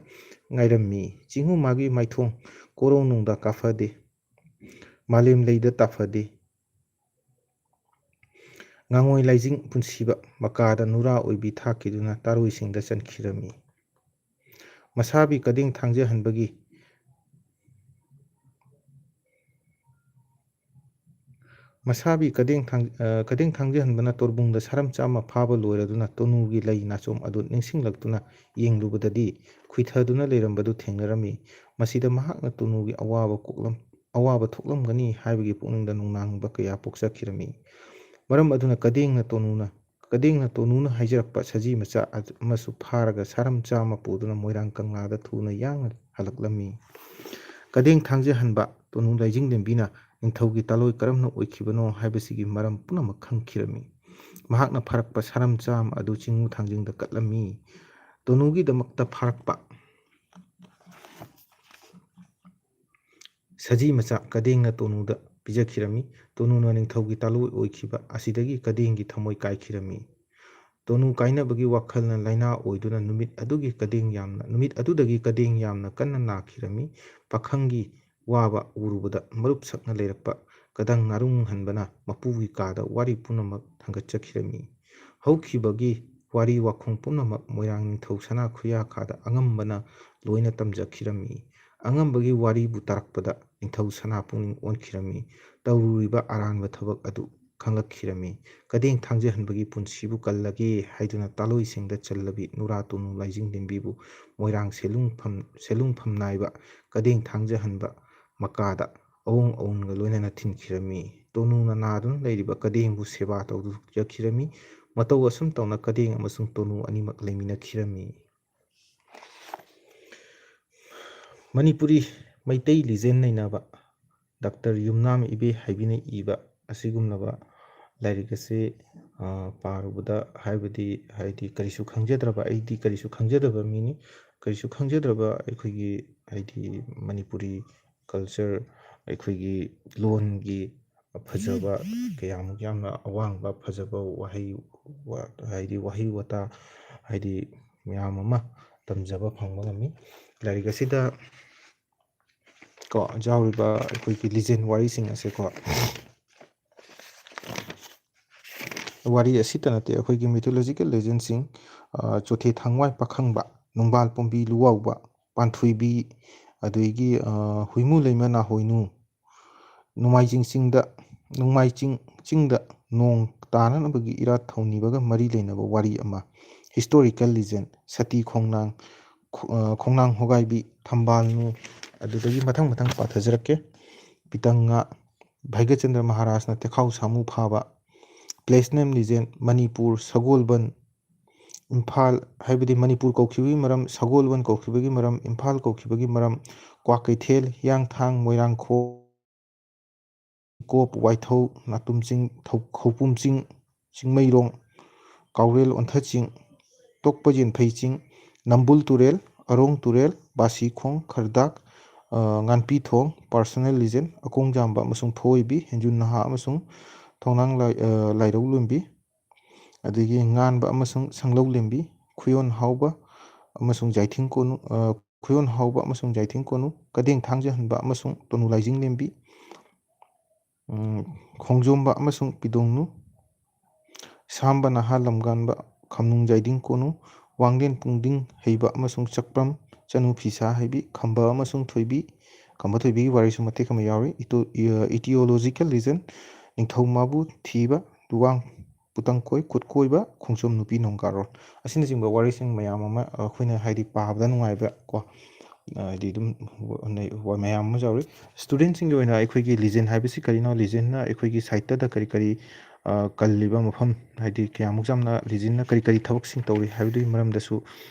ꯉꯥꯏꯔꯝꯃꯤ꯫ ꯆꯤꯡꯉꯨ ꯃꯥꯒꯤ ꯃꯥꯏꯊꯣꯡ ꯀꯣꯔꯧꯅꯨꯡꯗ ꯀꯥꯐꯗꯦ, ꯃꯥꯂꯦꯝ ꯂꯩꯗ ꯇꯥꯐꯗꯦ꯫ ꯉꯥꯉꯣꯏ ꯂꯥꯏꯖꯤꯡ ꯄꯨꯟꯁꯤꯕ ꯃꯀꯥꯗ ꯅꯨꯔꯥ ꯑꯣꯏꯕꯤ ꯊꯥꯛꯈꯤꯗꯨꯅ ꯇꯥꯔꯣꯏꯁꯤꯡꯗ ꯆꯟꯈꯤꯔꯝꯃꯤ꯫ ꯃꯁꯥꯕꯤ ꯀꯗꯦꯡ ꯊꯥꯡꯖꯍꯟꯕꯒꯤ ꯃꯁꯥꯕꯤ ꯀꯗꯦꯡ ꯊꯥꯡ-, ꯑ, ꯀꯗꯦꯡ ꯊꯥꯡꯖꯍꯟꯕꯅ ꯇꯣꯔꯕꯨꯡꯗ ꯁꯥꯔꯝ ꯆꯥꯝꯃ ꯐꯥꯕ ꯂꯣꯏꯔꯗꯨꯅ ꯇꯣꯅꯨꯒꯤ ꯂꯩ ꯅꯥꯆꯣꯝ ꯑꯗꯨ ꯅꯤꯡꯁꯤꯡꯂꯛꯇꯨꯅ ꯌꯦꯡꯂꯨꯕꯗꯗꯤ ꯈꯨꯏꯊꯗꯨꯅ ꯂꯩꯔꯝꯕꯗꯨ ꯊꯦꯡꯅꯔꯝꯃꯤ꯫ ꯃꯁꯤꯗ ꯃꯍꯥꯛꯅ ꯇꯣꯅꯨꯒꯤ ꯑꯋꯥꯕ ꯀꯣꯛꯂꯝ-, ꯑꯋꯥꯕ ꯊꯣꯛꯂꯝꯒꯅꯤ ꯍꯥꯏꯕꯒꯤ ꯄꯨꯛꯅꯤꯡꯗ ꯅꯨꯡꯅꯥꯡꯕ ꯀꯌꯥ ꯄꯣꯛꯆꯈꯤꯔꯝꯃꯤ꯫ ꯃꯔꯝ ꯑꯗꯨꯅ ꯀꯗꯦꯡꯅ ꯇꯣꯅꯨꯅ, ꯀꯗꯦꯡꯅ ꯇꯣꯅꯨꯅ ꯍꯥꯏꯖꯔꯛꯄ ꯁꯖꯤ ꯃꯆꯥ ꯑꯗꯨ ꯑꯃꯁꯨ ꯐꯥꯔꯒ ꯁꯥꯔꯝ ꯆꯥꯝꯃ ꯄꯨꯗꯨꯅ ꯃꯣꯏꯔꯥꯡ ꯀꯪꯂꯥꯗ ꯊꯨꯅ ꯌꯥꯡꯅ ꯍꯜꯂꯛꯂꯝꯃꯤ꯫ ꯀꯗꯦꯡ ꯊꯥꯡꯖꯍꯟꯕ ꯇꯣꯅꯨ ꯂꯥꯏꯖꯤꯡꯂꯦꯝꯕꯤꯅ ꯅꯤꯡꯊꯧꯒꯤ ꯇꯥꯂꯣꯏ ꯀꯔꯝꯅ ꯑꯣꯏꯈꯤꯕꯅꯣ ꯍꯥꯏꯕꯁꯤꯒꯤ ꯃꯔꯝ ꯄꯨꯝꯅꯃꯛ ꯈꯪꯈꯤꯔꯝꯃꯤ꯫ ꯃꯍꯥꯛꯅ ꯐꯥꯔꯛꯄ ꯁꯥꯔꯝ ꯆꯥꯝꯃ ꯑꯗꯨ ꯆꯤꯡꯉꯨ ꯊꯥꯡꯖꯤꯡꯗ ꯀꯠꯂꯝꯃꯤ꯫ ꯇꯣꯅꯨꯒꯤꯗꯃꯛꯇ ꯐꯥꯔꯛꯄ ꯁꯖꯤ ꯃꯆꯥ ꯀꯗꯦꯡꯅ ꯇꯣꯅꯨꯗ ꯄꯤꯖꯈꯤꯔꯝꯃꯤ꯫ ꯇꯣꯅꯨꯅ ꯅꯤꯡꯊꯧꯒꯤ ꯇꯥꯂꯣꯏ ꯑꯣꯏꯈꯤꯕ ꯑꯁꯤꯗꯒꯤ ꯀꯗꯦꯡꯒꯤ ꯊꯃꯣꯏ ꯀꯥꯏꯈꯤꯔꯝꯃꯤ꯫ ꯇꯣꯅꯨ ꯀꯥꯏꯅꯕꯒꯤ ꯋꯥꯈꯜꯅ ꯂꯥꯏꯅꯥ ꯑꯣꯏꯗꯨꯅ ꯅꯨꯃꯤꯠ ꯑꯗꯨꯒꯤ ꯀꯗꯦꯡ ꯌꯥꯝꯅ, ꯅꯨꯃꯤꯠ ꯑꯗꯨꯗꯒꯤ ꯀꯗꯦꯡ ꯌꯥꯝꯅ ꯀꯟꯅ ꯅꯥꯈꯤꯔꯝꯃꯤ꯫ ꯄꯥꯈꯪꯒꯤ ꯋꯥꯕ ꯎꯔꯨꯕꯗ ꯃꯔꯨꯞ ꯁꯛꯅ ꯂꯩꯔꯛꯄ ꯀꯗꯪ ꯅꯥꯔꯨꯡꯍꯟꯕꯅ ꯃꯄꯨꯒꯤ ꯀꯥꯗ ꯋꯥꯔꯤ ꯄꯨꯝꯅꯃꯛ ꯊꯥꯡꯒꯠꯆꯈꯤꯔꯝꯃꯤ꯫ ꯍꯧꯈꯤꯕꯒꯤ ꯋꯥꯔꯤ ꯋꯥꯈꯣꯡ ꯄꯨꯝꯅꯃꯛ ꯃꯣꯏꯔꯥꯡ ꯅꯤꯡꯊꯧ ꯁꯅꯥ ꯈꯨꯌꯥꯈꯥꯗ ꯑꯉꯝꯕꯅ ꯂꯣꯏꯅ ꯇꯝꯖꯈꯤꯔꯝꯃꯤ꯫ ꯑꯉꯝꯕꯒꯤ ꯋꯥꯔꯤꯕꯨ ꯇꯥꯔꯛꯄꯗ ꯅꯤꯡꯊꯧ ꯁꯅꯥ ꯄꯨꯛꯅꯤꯡ ꯑꯣꯟꯈꯤꯔꯝꯃꯤ꯫ ꯇꯧꯔꯨꯔꯤꯕ ꯑꯔꯥꯟꯕ ꯊꯕꯛ ꯑꯗꯨ ꯈꯪꯂꯛꯈꯤꯔꯝꯃꯤ꯫ ꯀꯗꯦꯡ ꯊꯥꯡꯖꯍꯟꯕꯒꯤ ꯄꯨꯟꯁꯤꯕꯨ ꯀꯜꯂꯒꯦ ꯍꯥꯏꯗꯨꯅ ꯇꯥꯂꯣꯏꯁꯤꯡꯗ ꯆꯜꯂꯕꯤ ꯅꯨꯔꯥ ꯇꯣꯅꯨ ꯂꯥꯏꯖꯤꯡꯂꯦꯝꯕꯤꯕꯨ ꯃꯣꯏꯔꯥꯡ ꯁꯦꯂꯨꯡꯐꯝ, ꯁꯦꯂꯨꯡꯐꯝ ꯅꯥꯏꯕ ꯀꯗꯦꯡ ꯊꯥꯡꯖꯍꯟꯕ ꯃꯀꯥꯗ ꯑꯋꯣꯡ ꯑꯋꯣꯟꯒ ꯂꯣꯏꯅꯅ ꯊꯤꯟꯈꯤꯔꯝꯃꯤ꯫ ꯇꯣꯅꯨꯅ ꯅꯥꯗꯨꯅ ꯂꯩꯔꯤꯕ ꯀꯗꯦꯡꯕꯨ ꯁꯦꯕꯥ ꯇꯧꯗꯨꯅ ꯄꯤꯖꯈꯤꯔꯝꯃꯤ꯫ ꯃꯇꯧ ꯑꯁꯨꯝ ꯇꯧꯅ ꯀꯗꯦꯡ ꯑꯃꯁꯨꯡ ꯇꯣꯅꯨ ꯑꯅꯤꯃꯛ ꯂꯩꯃꯤꯟꯅꯈꯤꯔꯝꯃꯤ꯫ ꯃꯅꯤꯄꯨꯔꯤ ꯃꯩꯇꯩ ꯂꯤꯖꯦꯟ ꯅꯩꯅꯕ ꯗꯥꯛꯇꯔ ꯌꯨꯝꯅꯥꯝ ꯏꯕꯦ ꯍꯥꯏꯕꯤꯅ ꯏꯕ ꯑꯁꯤꯒꯨꯝꯂꯕ ꯂꯥꯏꯔꯤꯛ ꯑꯁꯤ, ꯑ, ꯄꯥꯔꯨꯕꯗ ꯍꯥꯏꯕꯗꯤ, ꯍꯥꯏꯗꯤ ꯀꯔꯤꯁꯨ ꯈꯪꯖꯗ꯭ꯔꯕ, ꯑꯩꯗꯤ ꯀꯔꯤꯁꯨ ꯈꯪꯖꯗꯕ ꯃꯤꯅꯤ꯫ ꯀꯔꯤꯁꯨ ꯈꯪꯖꯗ꯭ꯔꯕ ꯑꯩꯈꯣꯏꯒꯤ, ꯍꯥꯏꯗꯤ ꯃꯅꯤꯄꯨꯔꯤ culture, ꯑꯩꯈꯣꯏꯒꯤ ꯂꯣꯟꯒꯤ ꯐꯖꯕ ꯀꯌꯥꯃꯨꯛ ꯌꯥꯝꯅ ꯑꯋꯥꯡꯕ ꯐꯖꯕ ꯋꯥꯍꯩ ꯋꯥ-, ꯍꯥꯏꯗꯤ ꯋꯥꯍꯩ ꯋꯥꯇꯥ, ꯍꯥꯏꯗꯤ ꯃꯌꯥꯝ ꯑꯃ ꯇꯝꯖꯕ ꯐꯪꯕ ꯉꯝꯃꯤ꯫ ꯂꯥꯏꯔꯤꯛ ꯑꯁꯤꯗ ꯀꯣ ꯌꯥꯎꯔꯤꯕ ꯑꯩꯈꯣꯏꯒꯤ ꯂꯤꯖꯦꯟ ꯋꯥꯔꯤꯁꯤꯡ ꯑꯁꯦꯀꯣ, ꯋꯥꯔꯤ ꯑꯁꯤꯇ ꯅꯠꯇꯦ, ꯑꯩꯈꯣꯏꯒꯤ mythological legendꯁꯤꯡ, ꯑ, ꯆꯣꯊꯦ ꯊꯥꯡꯋꯥꯏ ꯄꯥꯈꯪꯕ, ꯅꯨꯡꯕꯥꯜ ꯄꯣꯝꯕꯤ ꯂꯨꯋꯥꯎꯕ, ꯄꯥꯟꯊꯣꯏꯕꯤ, ꯑꯗꯒꯤ, ꯑ, ꯍꯨꯏꯃꯨ ꯂꯩꯃ ꯅꯥꯍꯣꯏꯅꯨ, ꯅꯣꯡꯃꯥꯏꯖꯤꯡ ꯆꯤꯡꯗ, ꯅꯣꯡꯃꯥꯏꯖꯤꯡ ꯆꯤꯡꯗ ꯅꯣꯡ ꯇꯥꯅꯅꯕꯒꯤ ꯏꯔꯥꯠ ꯊꯧꯅꯤꯕꯒ ꯃꯔꯤ ꯂꯩꯅꯕ ꯋꯥꯔꯤ ꯑꯃ, historical legend, ꯁꯇꯤ ꯈꯣꯡꯅꯥꯡ, ꯈꯣ-, ꯑ, ꯈꯣꯡꯅꯥꯡ ꯍꯣꯒꯥꯏꯕꯤ, ꯊꯝꯕꯥꯜꯅꯨ, ꯑꯗꯨꯗꯒꯤ ꯃꯊꯪ ꯃꯊꯪ ꯄꯥꯊꯖꯔꯛꯀꯦ꯫ ꯄꯤꯇꯪꯉꯥ, ꯚꯩꯒꯆꯟꯗ꯭ꯔ ꯃꯍꯥꯔꯥꯖꯅ ꯇꯦꯈꯥꯎ ꯁꯥꯃꯨ ꯐꯥꯕ, place name legend, ꯃꯅꯤꯄꯨꯔ, ꯁꯒꯣꯜꯕꯟ, ꯏꯝꯐꯥꯜ, ꯍꯥꯏꯕꯗꯤ ꯃꯅꯤꯄꯨꯔ ꯀꯧꯈꯤꯕꯒꯤ ꯃꯔꯝ, ꯁꯒꯣꯜꯕꯟ ꯀꯧꯈꯤꯕꯒꯤ ꯃꯔꯝ, ꯏꯝꯐꯥꯜ ꯀꯧꯈꯤꯕꯒꯤ ꯃꯔꯝ, ꯀ꯭ꯋꯥꯀꯩꯊꯦꯜ, ꯍꯤꯌꯥꯡꯊꯥꯡ, ꯃꯣꯏꯔꯥꯡꯈꯣ-, ꯀꯣꯞ, ꯋꯥꯏꯊꯧ, ꯅꯥꯇꯨꯝ ꯆꯤꯡ, ꯊꯧ-, ꯈꯧꯄꯨꯝ ꯆꯤꯡ, ꯆꯤꯡꯃꯩꯔꯣꯡ, ꯀꯥꯎꯔꯦꯜ ꯑꯣꯟꯊ ꯆꯤꯡ, ꯇꯣꯛꯄ ꯌꯦꯟꯐꯩ ꯆꯤꯡ, ꯅꯝꯕꯨꯜ ꯇꯨꯔꯦꯜ, ꯑꯔꯣꯡ ꯇꯨꯔꯦꯜ, ꯕꯥꯁꯤꯈꯣꯡ, ꯈꯔꯗꯥꯛ, ꯑ, ꯉꯥꯟꯄꯤꯊꯣꯡ, personal legend, ꯑꯀꯣꯡꯖꯥꯝꯕ ꯑꯃꯁꯨꯡ ꯐꯣꯏꯕꯤ, ꯍꯦꯟꯖꯨꯟ ꯅꯍꯥ ꯑꯃꯁꯨꯡ ꯊꯣꯡꯅꯥꯡ ꯂꯥꯏ-, ꯑ, ꯂꯥꯏꯔꯧ ꯂꯣꯟꯕꯤ, ꯑꯗꯒꯤ ꯉꯥꯟꯕ ꯑꯃꯁꯨꯡ ꯁꯪꯂꯧ ꯂꯦꯝꯕꯤ, ꯈꯨꯌꯣꯟ ꯍꯥꯎꯕ ꯑꯃꯁꯨꯡ ꯌꯥꯏꯊꯤꯡ ꯀꯣꯅꯨ, ꯑ, ꯈꯨꯌꯣꯟ ꯍꯥꯎꯕ ꯑꯃꯁꯨꯡ ꯌꯥꯏꯊꯤꯡ ꯀꯣꯅꯨ, ꯀꯗꯦꯡ ꯊꯥꯡꯖꯍꯟꯕ ꯑꯃꯁꯨꯡ ꯇꯣꯅꯨ ꯂꯥꯏꯖꯤꯡ ꯂꯦꯝꯕꯤ, ꯎꯝ, ꯈꯣꯡꯖꯣꯝꯕ ꯑꯃꯁꯨꯡ ꯄꯤꯗꯣꯡꯅꯨ, ꯁꯥꯝꯕ ꯅꯍꯥ ꯂꯝꯒꯥꯟꯕ, ꯈꯝꯅꯨꯡ ꯌꯥꯏꯗꯤꯡ ꯀꯣꯅꯨ, ꯋꯥꯡꯂꯦꯟ ꯄꯨꯡꯗꯤꯡ ꯍꯩꯕ ꯑꯃꯁꯨꯡ ꯆꯛꯄ꯭ꯔꯝ ꯆꯅꯨ ꯐꯤꯁꯥ ꯍꯩꯕꯤ, ꯈꯝꯕ ꯑꯃꯁꯨꯡ ꯊꯣꯏꯕꯤ, ꯈꯝꯕ ꯊꯣꯏꯕꯤꯒꯤ ꯋꯥꯔꯤꯁꯨ ꯃꯇꯦꯛ ꯑꯃ ꯌꯥꯎꯔꯤ꯫ ꯏꯇꯣ-, ꯏ-, etiological legend, ꯅꯤꯡꯊꯧ ꯃꯥꯕꯨ ꯊꯤꯕ, ꯂꯨꯋꯥꯡ ꯄꯨꯇꯪꯀꯣꯏ, ꯈꯨꯠꯀꯣꯏꯕ, ꯈꯣꯡꯖꯣꯝ ꯅꯨꯄꯤ ꯅꯣꯡꯒꯥꯔꯣꯜ ꯑꯁꯤꯅꯆꯤꯡꯕ ꯋꯥꯔꯤꯁꯤꯡ ꯃꯌꯥꯝ ꯑꯃ ꯑꯩꯈꯣꯏꯅ ꯍꯥꯏꯗꯤ ꯄꯥꯕꯗ ꯅꯨꯡꯉꯥꯏꯕ ꯀꯣ, ꯍꯥꯏꯗꯤ ꯑꯗꯨꯝ ꯃꯌꯥꯝ ꯑꯃ ꯌꯥꯎꯔꯤ꯫ Studentꯁꯤꯡꯒꯤ ꯑꯣꯏꯅ ꯑꯩꯈꯣꯏꯒꯤ legend ꯍꯥꯏꯕꯁꯤ ꯀꯔꯤꯅꯣ? Legendꯅ ꯑꯩꯈꯣꯏꯒꯤ ꯁꯥꯍꯤꯇ꯭ꯌꯗ ꯀꯔꯤ ꯀꯔꯤ, ꯑ, ꯀꯜꯂꯤꯕ ꯃꯐꯝ, ꯍꯥꯏꯗꯤ ꯀꯌꯥꯃꯨꯛ ꯌꯥꯝꯅ legendꯅ ꯀꯔꯤ ꯀꯔꯤ ꯊꯕꯛꯁꯤꯡ ꯇꯧꯔꯤ ꯍꯥꯏꯕꯗꯨꯒꯤ ꯃꯔꯝꯗꯁꯨ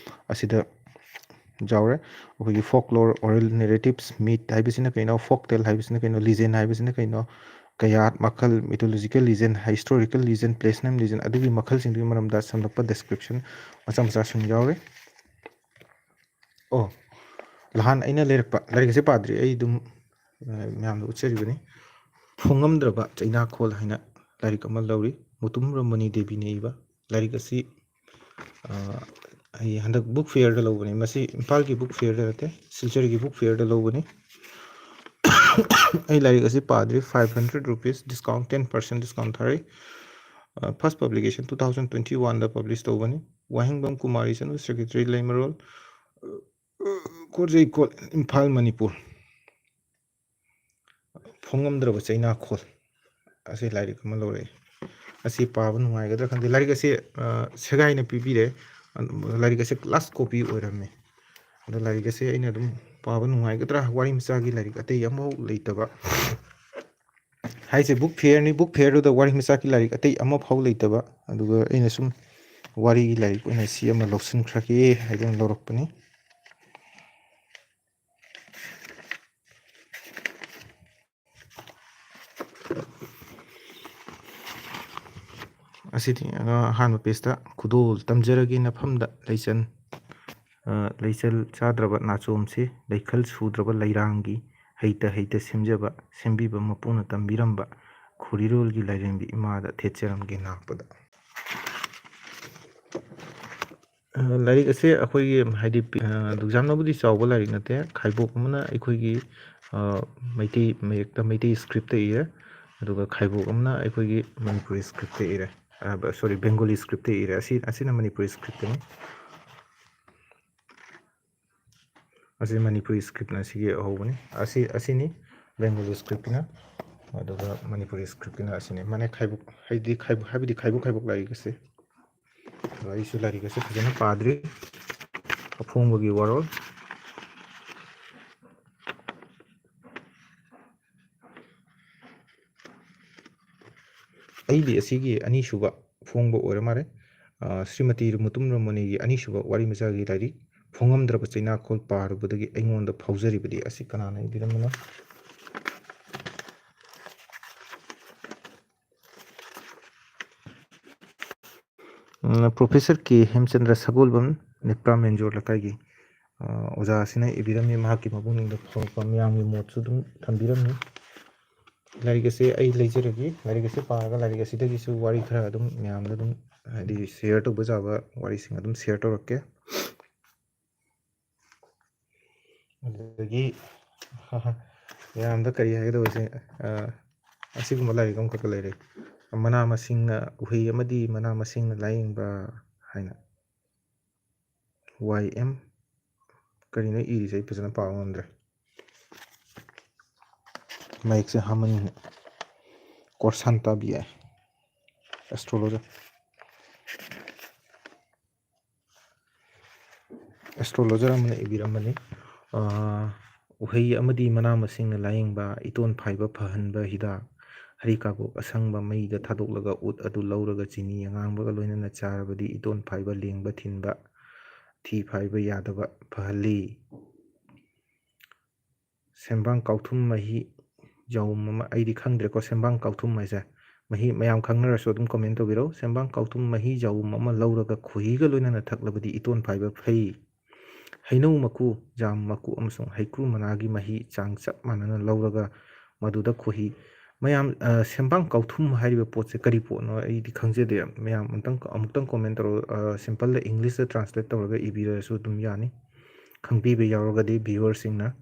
ꯑꯁꯤꯗ ꯌꯥꯎꯔꯦ꯫ ꯑꯩꯈꯣꯏꯒꯤ folklore, oral narratives, myth ꯍꯥꯏꯕꯁꯤꯅ ꯀꯩꯅꯣ, folk tale ꯍꯥꯏꯕꯁꯤꯅ ꯀꯩꯅꯣ, legend ꯍꯥꯏꯕꯁꯤꯅ ꯀꯩꯅꯣ, ꯀꯌꯥꯠ ꯃꯈꯜ, mythological legend, historical legend, place name legend, ꯑꯗꯨꯒꯤ ꯃꯈꯜꯁꯤꯡꯗꯨꯒꯤ ꯃꯔꯝꯗ ꯁꯝꯂꯞꯄ description ꯃꯆꯥ ꯃꯆꯥꯁꯤꯡ ꯌꯥꯎꯔꯤ꯫ ꯑꯣ, ꯅꯍꯥꯟ ꯑꯩꯅ ꯂꯩꯔꯛꯄ ꯂꯥꯏꯔꯤꯛ ꯑꯁꯤ ꯄꯥꯗ꯭ꯔꯤ, ꯑꯩ ꯑꯗꯨꯝ, ꯑ, ꯃꯌꯥꯝꯗ ꯎꯠꯆꯔꯤꯕꯅꯤ꯫ ꯐꯣꯡꯉꯝꯗ꯭ꯔꯕ ꯆꯩꯅꯥꯈꯣꯜ ꯍꯥꯏꯅ ꯂꯥꯏꯔꯤꯛ ꯑꯃ ꯂꯧꯔꯤ, ꯃꯨꯇꯨꯝ ꯔꯃꯅꯤ ꯗꯦꯕꯤꯅ ꯏꯕ꯫ ꯂꯥꯏꯔꯤꯛ ꯑꯁꯤ, ꯑ, ꯑꯩ ꯍꯟꯗꯛ book fairꯗ ꯂꯧꯕꯅꯤ꯫ ꯃꯁꯤ ꯏꯝꯐꯥꯜꯒꯤ book fairꯗ ꯅꯠꯇꯦ, ꯁꯤꯜꯆꯔꯒꯤ book fairꯗ ꯂꯧꯕꯅꯤ꯫ ꯑꯩ ꯂꯥꯏꯔꯤꯛ ꯑꯁꯤ ꯄꯥꯗ꯭ꯔꯤ, five hundred rupees discount, ten percent discount ꯊꯥꯔꯛꯏ꯫ First publication two thousand twenty ꯋꯥꯟꯗ ꯄꯕ꯭ꯂꯤꯁ ꯇꯧꯕꯅꯤ꯫ ꯋꯥꯍꯦꯡꯕꯝ ꯀꯨꯃꯥꯔ ꯏꯆꯅꯨ, ꯁꯦꯀ꯭ꯔꯦꯇꯔꯤ, ꯂꯩꯃꯔꯣꯜ, ꯀꯣꯔꯖꯩꯀꯣꯜ, ꯏꯝꯐꯥꯜ, ꯃꯅꯤꯄꯨꯔ꯫ ꯐꯣꯡꯉꯝꯗ꯭ꯔꯕ ꯆꯩꯅꯥꯈꯣꯜ꯫ ꯑꯁꯤ ꯂꯥꯏꯔꯤꯛ ꯑꯃ ꯂꯧꯔꯛꯑꯦ꯫ ꯑꯁꯤ ꯄꯥꯕ ꯅꯨꯡꯉꯥꯏꯒꯗ꯭ꯔꯥ ꯈꯪꯗꯦ꯫ ꯂꯥꯏꯔꯤꯛ ꯑꯁꯤ, ꯑ, ꯁꯦꯒꯥꯏꯅ ꯄꯤꯕꯤꯔꯦ꯫ ꯂꯥꯏꯔꯤꯛ ꯑꯁꯤ ꯂꯥꯁ ꯀꯣꯄꯤ ꯑꯣꯏꯔꯝꯃꯦ꯫ ꯑꯗꯣ ꯂꯥꯏꯔꯤꯛ ꯑꯁꯤ ꯑꯩꯅ ꯑꯗꯨꯝ ꯄꯥꯕ ꯅꯨꯡꯉꯥꯏꯒꯗ꯭ꯔꯥ? ꯋꯥꯔꯤ ꯃꯆꯥꯒꯤ ꯂꯥꯏꯔꯤꯛ ꯑꯇꯩ ꯑꯃꯐꯥꯎ ꯂꯩꯇꯕ꯫ ꯍꯥꯏꯁꯦ ꯕꯨꯛ ꯐꯤꯌꯔꯅꯤ, ꯕꯨꯛ ꯐꯤꯌꯔꯗꯨꯗ ꯋꯥꯔꯤ ꯃꯆꯥꯒꯤ ꯂꯥꯏꯔꯤꯛ ꯑꯇꯩ ꯑꯃꯐꯥꯎ ꯂꯩꯇꯕ꯫ ꯑꯗꯨꯒ ꯑꯩꯅ ꯁꯨꯝ ꯋꯥꯔꯤꯒꯤ ꯂꯥꯏꯔꯤꯛ ꯑꯣꯏꯅ ꯁꯤ ꯑꯃ ꯂꯧꯁꯤꯟꯈ꯭ꯔꯒꯦ ꯍꯥꯏꯗꯨꯅ ꯂꯧꯔꯛꯄꯅꯤ꯫ ꯑꯁꯤꯗꯤ, ꯑ, ꯑꯍꯥꯟꯕ ꯄꯦꯖꯇ ꯈꯨꯗꯣꯜ ꯇꯝꯖꯔꯒꯦ ꯅꯐꯝꯗ ꯂꯩꯆꯟ, ꯑ, ꯂꯩꯆꯜ ꯆꯥꯗ꯭ꯔꯕ ꯅꯥꯆꯣꯝꯁꯦ, ꯂꯩꯈꯜ ꯁꯨꯗ꯭ꯔꯕ ꯂꯩꯔꯥꯡꯒꯤ ꯍꯩꯇ ꯍꯩꯇ ꯁꯦꯝꯖꯕ, ꯁꯦꯝꯕꯤꯕ ꯃꯄꯨꯅ ꯇꯝꯕꯤꯔꯝꯕ ꯈꯨꯔꯤꯔꯣꯜꯒꯤ ꯂꯥꯏꯔꯦꯝꯕꯤ ꯏꯃꯥꯗ ꯊꯦꯠꯆꯔꯝꯒꯦ ꯅꯥꯛꯄꯗ꯫ ꯑ, ꯂꯥꯏꯔꯤꯛ ꯑꯁꯦ ꯑꯩꯈꯣꯏꯒꯤ, ꯍꯥꯏꯗꯤ, ꯄꯤ-, ꯑ, ꯑꯗꯨꯛ ꯌꯥꯝꯅꯕꯨꯗꯤ ꯆꯥꯎꯕ ꯂꯥꯏꯔꯤꯛ ꯅꯠꯇꯦ꯫ ꯈꯥꯏꯕꯣꯛ ꯑꯃꯅ ꯑꯩꯈꯣꯏꯒꯤ, ꯑ, ꯃꯩꯇꯩ ꯃꯌꯦꯛꯇ, ꯃꯩꯇꯩ ꯁ꯭ꯀ꯭ꯔꯤꯞꯇ ꯏꯔꯦ, ꯑꯗꯨꯒ ꯈꯥꯏꯕꯣꯛ ꯑꯃꯅ ꯑꯩꯈꯣꯏꯒꯤ ꯃꯅꯤꯄꯨꯔꯤ ꯁ꯭ꯀ꯭ꯔꯤꯞꯇ ꯏꯔꯦ꯫ ꯑ, ꯕ-, ꯁꯣꯔꯤ, ꯕꯦꯡꯒꯣꯂꯤ ꯁ꯭ꯀ꯭ꯔꯤꯞꯇ ꯏꯔꯦ꯫ ꯑꯁꯤ, ꯑꯁꯤꯅ ꯃꯅꯤꯄꯨꯔꯤ ꯁ꯭ꯀ꯭ꯔꯤꯞꯇꯅꯤ꯫ ꯑꯁꯤ ꯃꯅꯤꯄꯨꯔꯤ ꯁ꯭ꯀ꯭ꯔꯤꯞꯅ ꯑꯁꯤꯒꯤ ꯑꯍꯧꯕꯅꯤ꯫ ꯑꯁꯤ, ꯑꯁꯤꯅꯤ ꯕꯦꯡꯒꯣꯂꯤ ꯁ꯭ꯀ꯭ꯔꯤꯞꯀꯤꯅ, ꯑꯗꯨꯒ ꯃꯅꯤꯄꯨꯔꯤ ꯁ꯭ꯀ꯭ꯔꯤꯞꯀꯤꯅ ꯑꯁꯤꯅꯤ꯫ ꯃꯥꯅꯦ, ꯈꯥꯏꯕꯣꯛ, ꯍꯥꯏꯗꯤ ꯈꯥꯏꯕꯣꯛ, ꯍꯥꯏꯕꯗꯤ ꯈꯥꯏꯕꯣꯛ ꯈꯥꯏꯕꯣꯛ ꯂꯥꯏꯔꯤꯛ ꯑꯁꯦ꯫ ꯑꯗꯣ ꯑꯩꯁꯨ ꯂꯥꯏꯔꯤꯛ ꯑꯁꯦ ꯐꯖꯅ ꯄꯥꯗ꯭ꯔꯤ꯫ ꯑꯐꯣꯡꯕꯒꯤ ꯋꯥꯔꯣꯜ꯫ ꯑꯩꯗꯤ ꯑꯁꯤꯒꯤ ꯑꯅꯤꯁꯨꯕ ꯐꯣꯡꯕ ꯑꯣꯏꯔ ꯃꯥꯜꯂꯦ꯫ ꯑ, ꯁ꯭ꯔꯤꯃꯇꯤ ꯃꯨꯇꯨꯝ ꯔꯃꯅꯤꯒꯤ ꯑꯅꯤꯁꯨꯕ ꯋꯥꯔꯤ ꯃꯆꯥꯒꯤ ꯂꯥꯏꯔꯤꯛ ꯐꯣꯡꯉꯝꯗ꯭ꯔꯕ ꯆꯩꯅꯥꯈꯣꯜ ꯄꯥꯔꯨꯕꯗꯒꯤ ꯑꯩꯉꯣꯟꯗ ꯐꯥꯎꯖꯔꯤꯕꯗꯤ꯫ ꯑꯁꯤ ꯀꯅꯥꯅ ꯏꯕꯤꯔꯝꯕꯅꯣ? ꯎꯝ, ꯄ꯭ꯔꯣꯐꯦꯁꯔ ꯀꯦ ꯍꯦꯝꯆꯟꯗ꯭ꯔ ꯁꯒꯣꯜꯕꯝ, ꯅꯤꯄ꯭ꯔꯥ ꯃꯦꯟꯖꯣꯔ ꯂꯩꯀꯥꯏꯒꯤ, ꯑ, ꯑꯣꯖꯥ ꯑꯁꯤꯅ ꯏꯕꯤꯔꯝꯃꯤ꯫ ꯃꯍꯥꯛꯀꯤ ꯃꯄꯨꯛꯅꯤꯡꯗ ꯐꯣꯡꯂꯛꯄ ꯃꯤꯌꯥꯝꯒꯤ ꯃꯣꯠꯁꯨ ꯑꯗꯨꯝ ꯊꯝꯕꯤꯔꯝꯃꯤ꯫ ꯂꯥꯏꯔꯤꯛ ꯑꯁꯤ ꯑꯩ ꯂꯩꯖꯔꯒꯦ꯫ ꯂꯥꯏꯔꯤꯛ ꯑꯁꯤ ꯄꯥꯔꯒ ꯂꯥꯏꯔꯤꯛ ꯑꯁꯤꯗꯒꯤꯁꯨ ꯋꯥꯔꯤ ꯈꯔ ꯑꯗꯨꯝ ꯃꯌꯥꯝꯗ ꯑꯗꯨꯝ, ꯍꯥꯏꯗꯤ, ꯁꯤꯌꯔ ꯇꯧꯕ ꯌꯥꯕ ꯋꯥꯔꯤꯁꯤꯡ ꯑꯗꯨꯝ ꯁꯤꯌꯔ ꯇꯧꯔꯛꯀꯦ꯫ ꯑꯗꯨꯗꯒꯤ ꯃꯌꯥꯝꯗ ꯀꯔꯤ ꯍꯥꯏꯒꯗꯧꯕꯁꯦ, ꯑ, ꯑꯁꯤꯒꯨꯝꯕ ꯂꯥꯏꯔꯤꯛ ꯑꯃꯈꯛꯀ ꯂꯩꯔꯦ꯫ ꯃꯅꯥ ꯃꯁꯤꯡꯅ, ꯎꯍꯩ ꯑꯃꯗꯤ ꯃꯅꯥ ꯃꯁꯤꯡꯅ ꯂꯥꯏꯌꯦꯡꯕ ꯍꯥꯏꯅ꯫ ꯋꯥꯏ ꯑꯦꯝ꯫ ꯀꯔꯤꯅꯣ ꯏꯔꯤꯁꯦ? ꯑꯩ ꯐꯖꯅ ꯄꯥꯕ ꯉꯝꯗ꯭ꯔꯦ꯫ ꯃꯌꯦꯛꯁꯦ ꯍꯥꯃꯟ꯫ ꯀꯣꯔꯁꯥꯟ ꯇꯥꯕꯤ ꯌꯥꯏ꯫ ꯑꯦꯁꯇ꯭ꯔꯣꯂꯣꯖꯔ꯫ ꯑꯦꯁꯇ꯭ꯔꯣꯂꯣꯖꯔ ꯑꯃꯅ ꯏꯕꯤꯔꯝꯕꯅꯤ꯫ ꯑꯥ, "ꯎꯍꯩ ꯑꯃꯗꯤ ꯃꯅꯥ ꯃꯁꯤꯡꯅ ꯂꯥꯏꯌꯦꯡꯕ, ꯏꯇꯣꯟ ꯐꯥꯏꯕ ꯐꯍꯟꯕ ꯍꯤꯗꯥꯛ, ꯍꯔꯤ ꯀꯥꯕꯣꯛ ꯑꯁꯪꯕ ꯃꯩꯗ ꯊꯥꯗꯣꯛꯂꯒ ꯎꯠ ꯑꯗꯨ ꯂꯧꯔꯒ ꯆꯤꯅꯤ ꯑꯉꯥꯡꯕꯒ ꯂꯣꯏꯅꯅ ꯆꯥꯔꯕꯗꯤ ꯏꯇꯣꯟ ꯐꯥꯏꯕ, ꯂꯦꯡꯕ ꯊꯤꯟꯕ, ꯊꯤ ꯐꯥꯏꯕ ꯌꯥꯗꯕ ꯐꯍꯜꯂꯤ"꯫ ꯁꯦꯝꯕꯥꯡ ꯀꯥꯎꯊꯨꯝ ꯃꯍꯤ ꯖꯥꯎꯝ ꯑꯃ, ꯑꯩꯗꯤ ꯈꯪꯗ꯭ꯔꯦꯀꯣ, ꯁꯦꯝꯕꯥꯡ ꯀꯥꯎꯊꯨꯝ ꯍꯥꯏꯁꯦ꯫ ꯃꯍꯤ ꯃꯌꯥꯝ ꯈꯪꯅꯔꯁꯨ ꯑꯗꯨꯝ comment ꯇꯧꯕꯤꯔꯛꯎ꯫ ꯁꯦꯝꯕꯥꯡ ꯀꯥꯎꯊꯨꯝ ꯃꯍꯤ ꯖꯥꯎꯝ ꯑꯃ ꯂꯧꯔꯒ ꯈꯣꯏꯍꯤꯒ ꯂꯣꯏꯅꯅ ꯊꯛꯂꯕꯗꯤ ꯏꯇꯣꯟ ꯐꯥꯏꯕ ꯐꯩ꯫ ꯍꯩꯅꯧ ꯃꯀꯨ, ꯖꯥꯝ ꯃꯀꯨ ꯑꯃꯁꯨꯡ ꯍꯩꯀ꯭ꯔꯨ ꯃꯅꯥꯒꯤ ꯃꯍꯤ ꯆꯥꯡ ꯆꯞ ꯃꯥꯟꯅꯅ ꯂꯧꯔꯒ ꯃꯗꯨꯗ ꯈꯣꯏꯍꯤ, ꯃꯌꯥꯝ, ꯑ, ꯁꯦꯝꯕꯥꯡ ꯀꯥꯎꯊꯨꯝ ꯍꯥꯏꯔꯤꯕ ꯄꯣꯠꯁꯦ ꯀꯔꯤ ꯄꯣꯠꯅꯣ ꯑꯩꯗꯤ ꯈꯪꯖꯗꯦ꯫ ꯃꯌꯥꯝ ꯑꯃꯨꯛꯇꯪ, ꯑꯃꯨꯛꯇꯪ comment ꯇꯧꯔꯒ, ꯑ, simpleꯗ Englishꯇ translate ꯇꯧꯔꯒ ꯏꯕꯤꯔꯁꯨ ꯑꯗꯨꯝ ꯌꯥꯅꯤ, ꯈꯪꯕꯤꯕ ꯌꯥꯎꯔꯒꯗꯤ viewerꯁꯤꯡꯅ꯫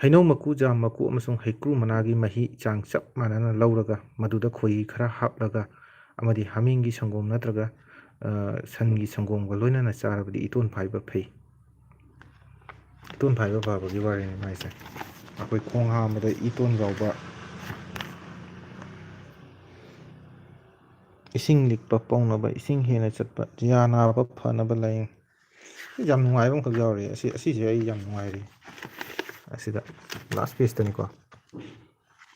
ꯍꯩꯅꯧ ꯃꯀꯨ, ꯖꯥꯝ ꯃꯀꯨ ꯑꯃꯁꯨꯡ ꯍꯩꯀ꯭ꯔꯨ ꯃꯅꯥꯒꯤ ꯃꯍꯤ ꯆꯥꯡ ꯆꯞ ꯃꯥꯟꯅꯅ ꯂꯧꯔꯒ ꯃꯗꯨꯗ ꯈꯣꯏꯍꯤ ꯈꯔ ꯍꯥꯞꯂꯒ ꯑꯃꯗꯤ ꯍꯥꯃꯦꯡꯒꯤ ꯁꯪꯒꯣꯝ ꯅꯠꯇ꯭ꯔꯒ, ꯑ, ꯁꯟꯒꯤ ꯁꯪꯒꯣꯝꯒ ꯂꯣꯏꯅꯅ ꯆꯥꯔꯕꯗꯤ ꯏꯇꯣꯟ ꯐꯥꯏꯕ ꯐꯩ꯫ ꯏꯇꯣꯟ ꯐꯥꯏꯕ ꯐꯕꯒꯤ ꯋꯥꯔꯤꯅꯤ ꯃꯥꯏꯁꯦ꯫ ꯑꯩꯈꯣꯏ ꯈꯣꯡ ꯍꯥꯝꯕꯗ ꯏꯇꯣꯟ ꯌꯥꯎꯕ, ꯏꯁꯤꯡ ꯂꯤꯛꯄ ꯄꯧꯅꯕ, ꯏꯁꯤꯡ ꯍꯦꯟꯅ ꯆꯠꯄ, ꯌꯥ ꯅꯥꯕ ꯐꯅꯕ ꯂꯥꯏꯌꯦꯡ꯫ ꯌꯥꯝ ꯅꯨꯡꯉꯥꯏꯕ ꯑꯃꯈꯛ ꯌꯥꯎꯔꯤ꯫ ꯑꯁꯤ, ꯑꯁꯤꯁꯦ ꯑꯩ ꯌꯥꯝ ꯅꯨꯡꯉꯥꯏꯔꯤ꯫ ꯑꯁꯤꯗ last pageꯇꯅꯤꯀꯣ꯫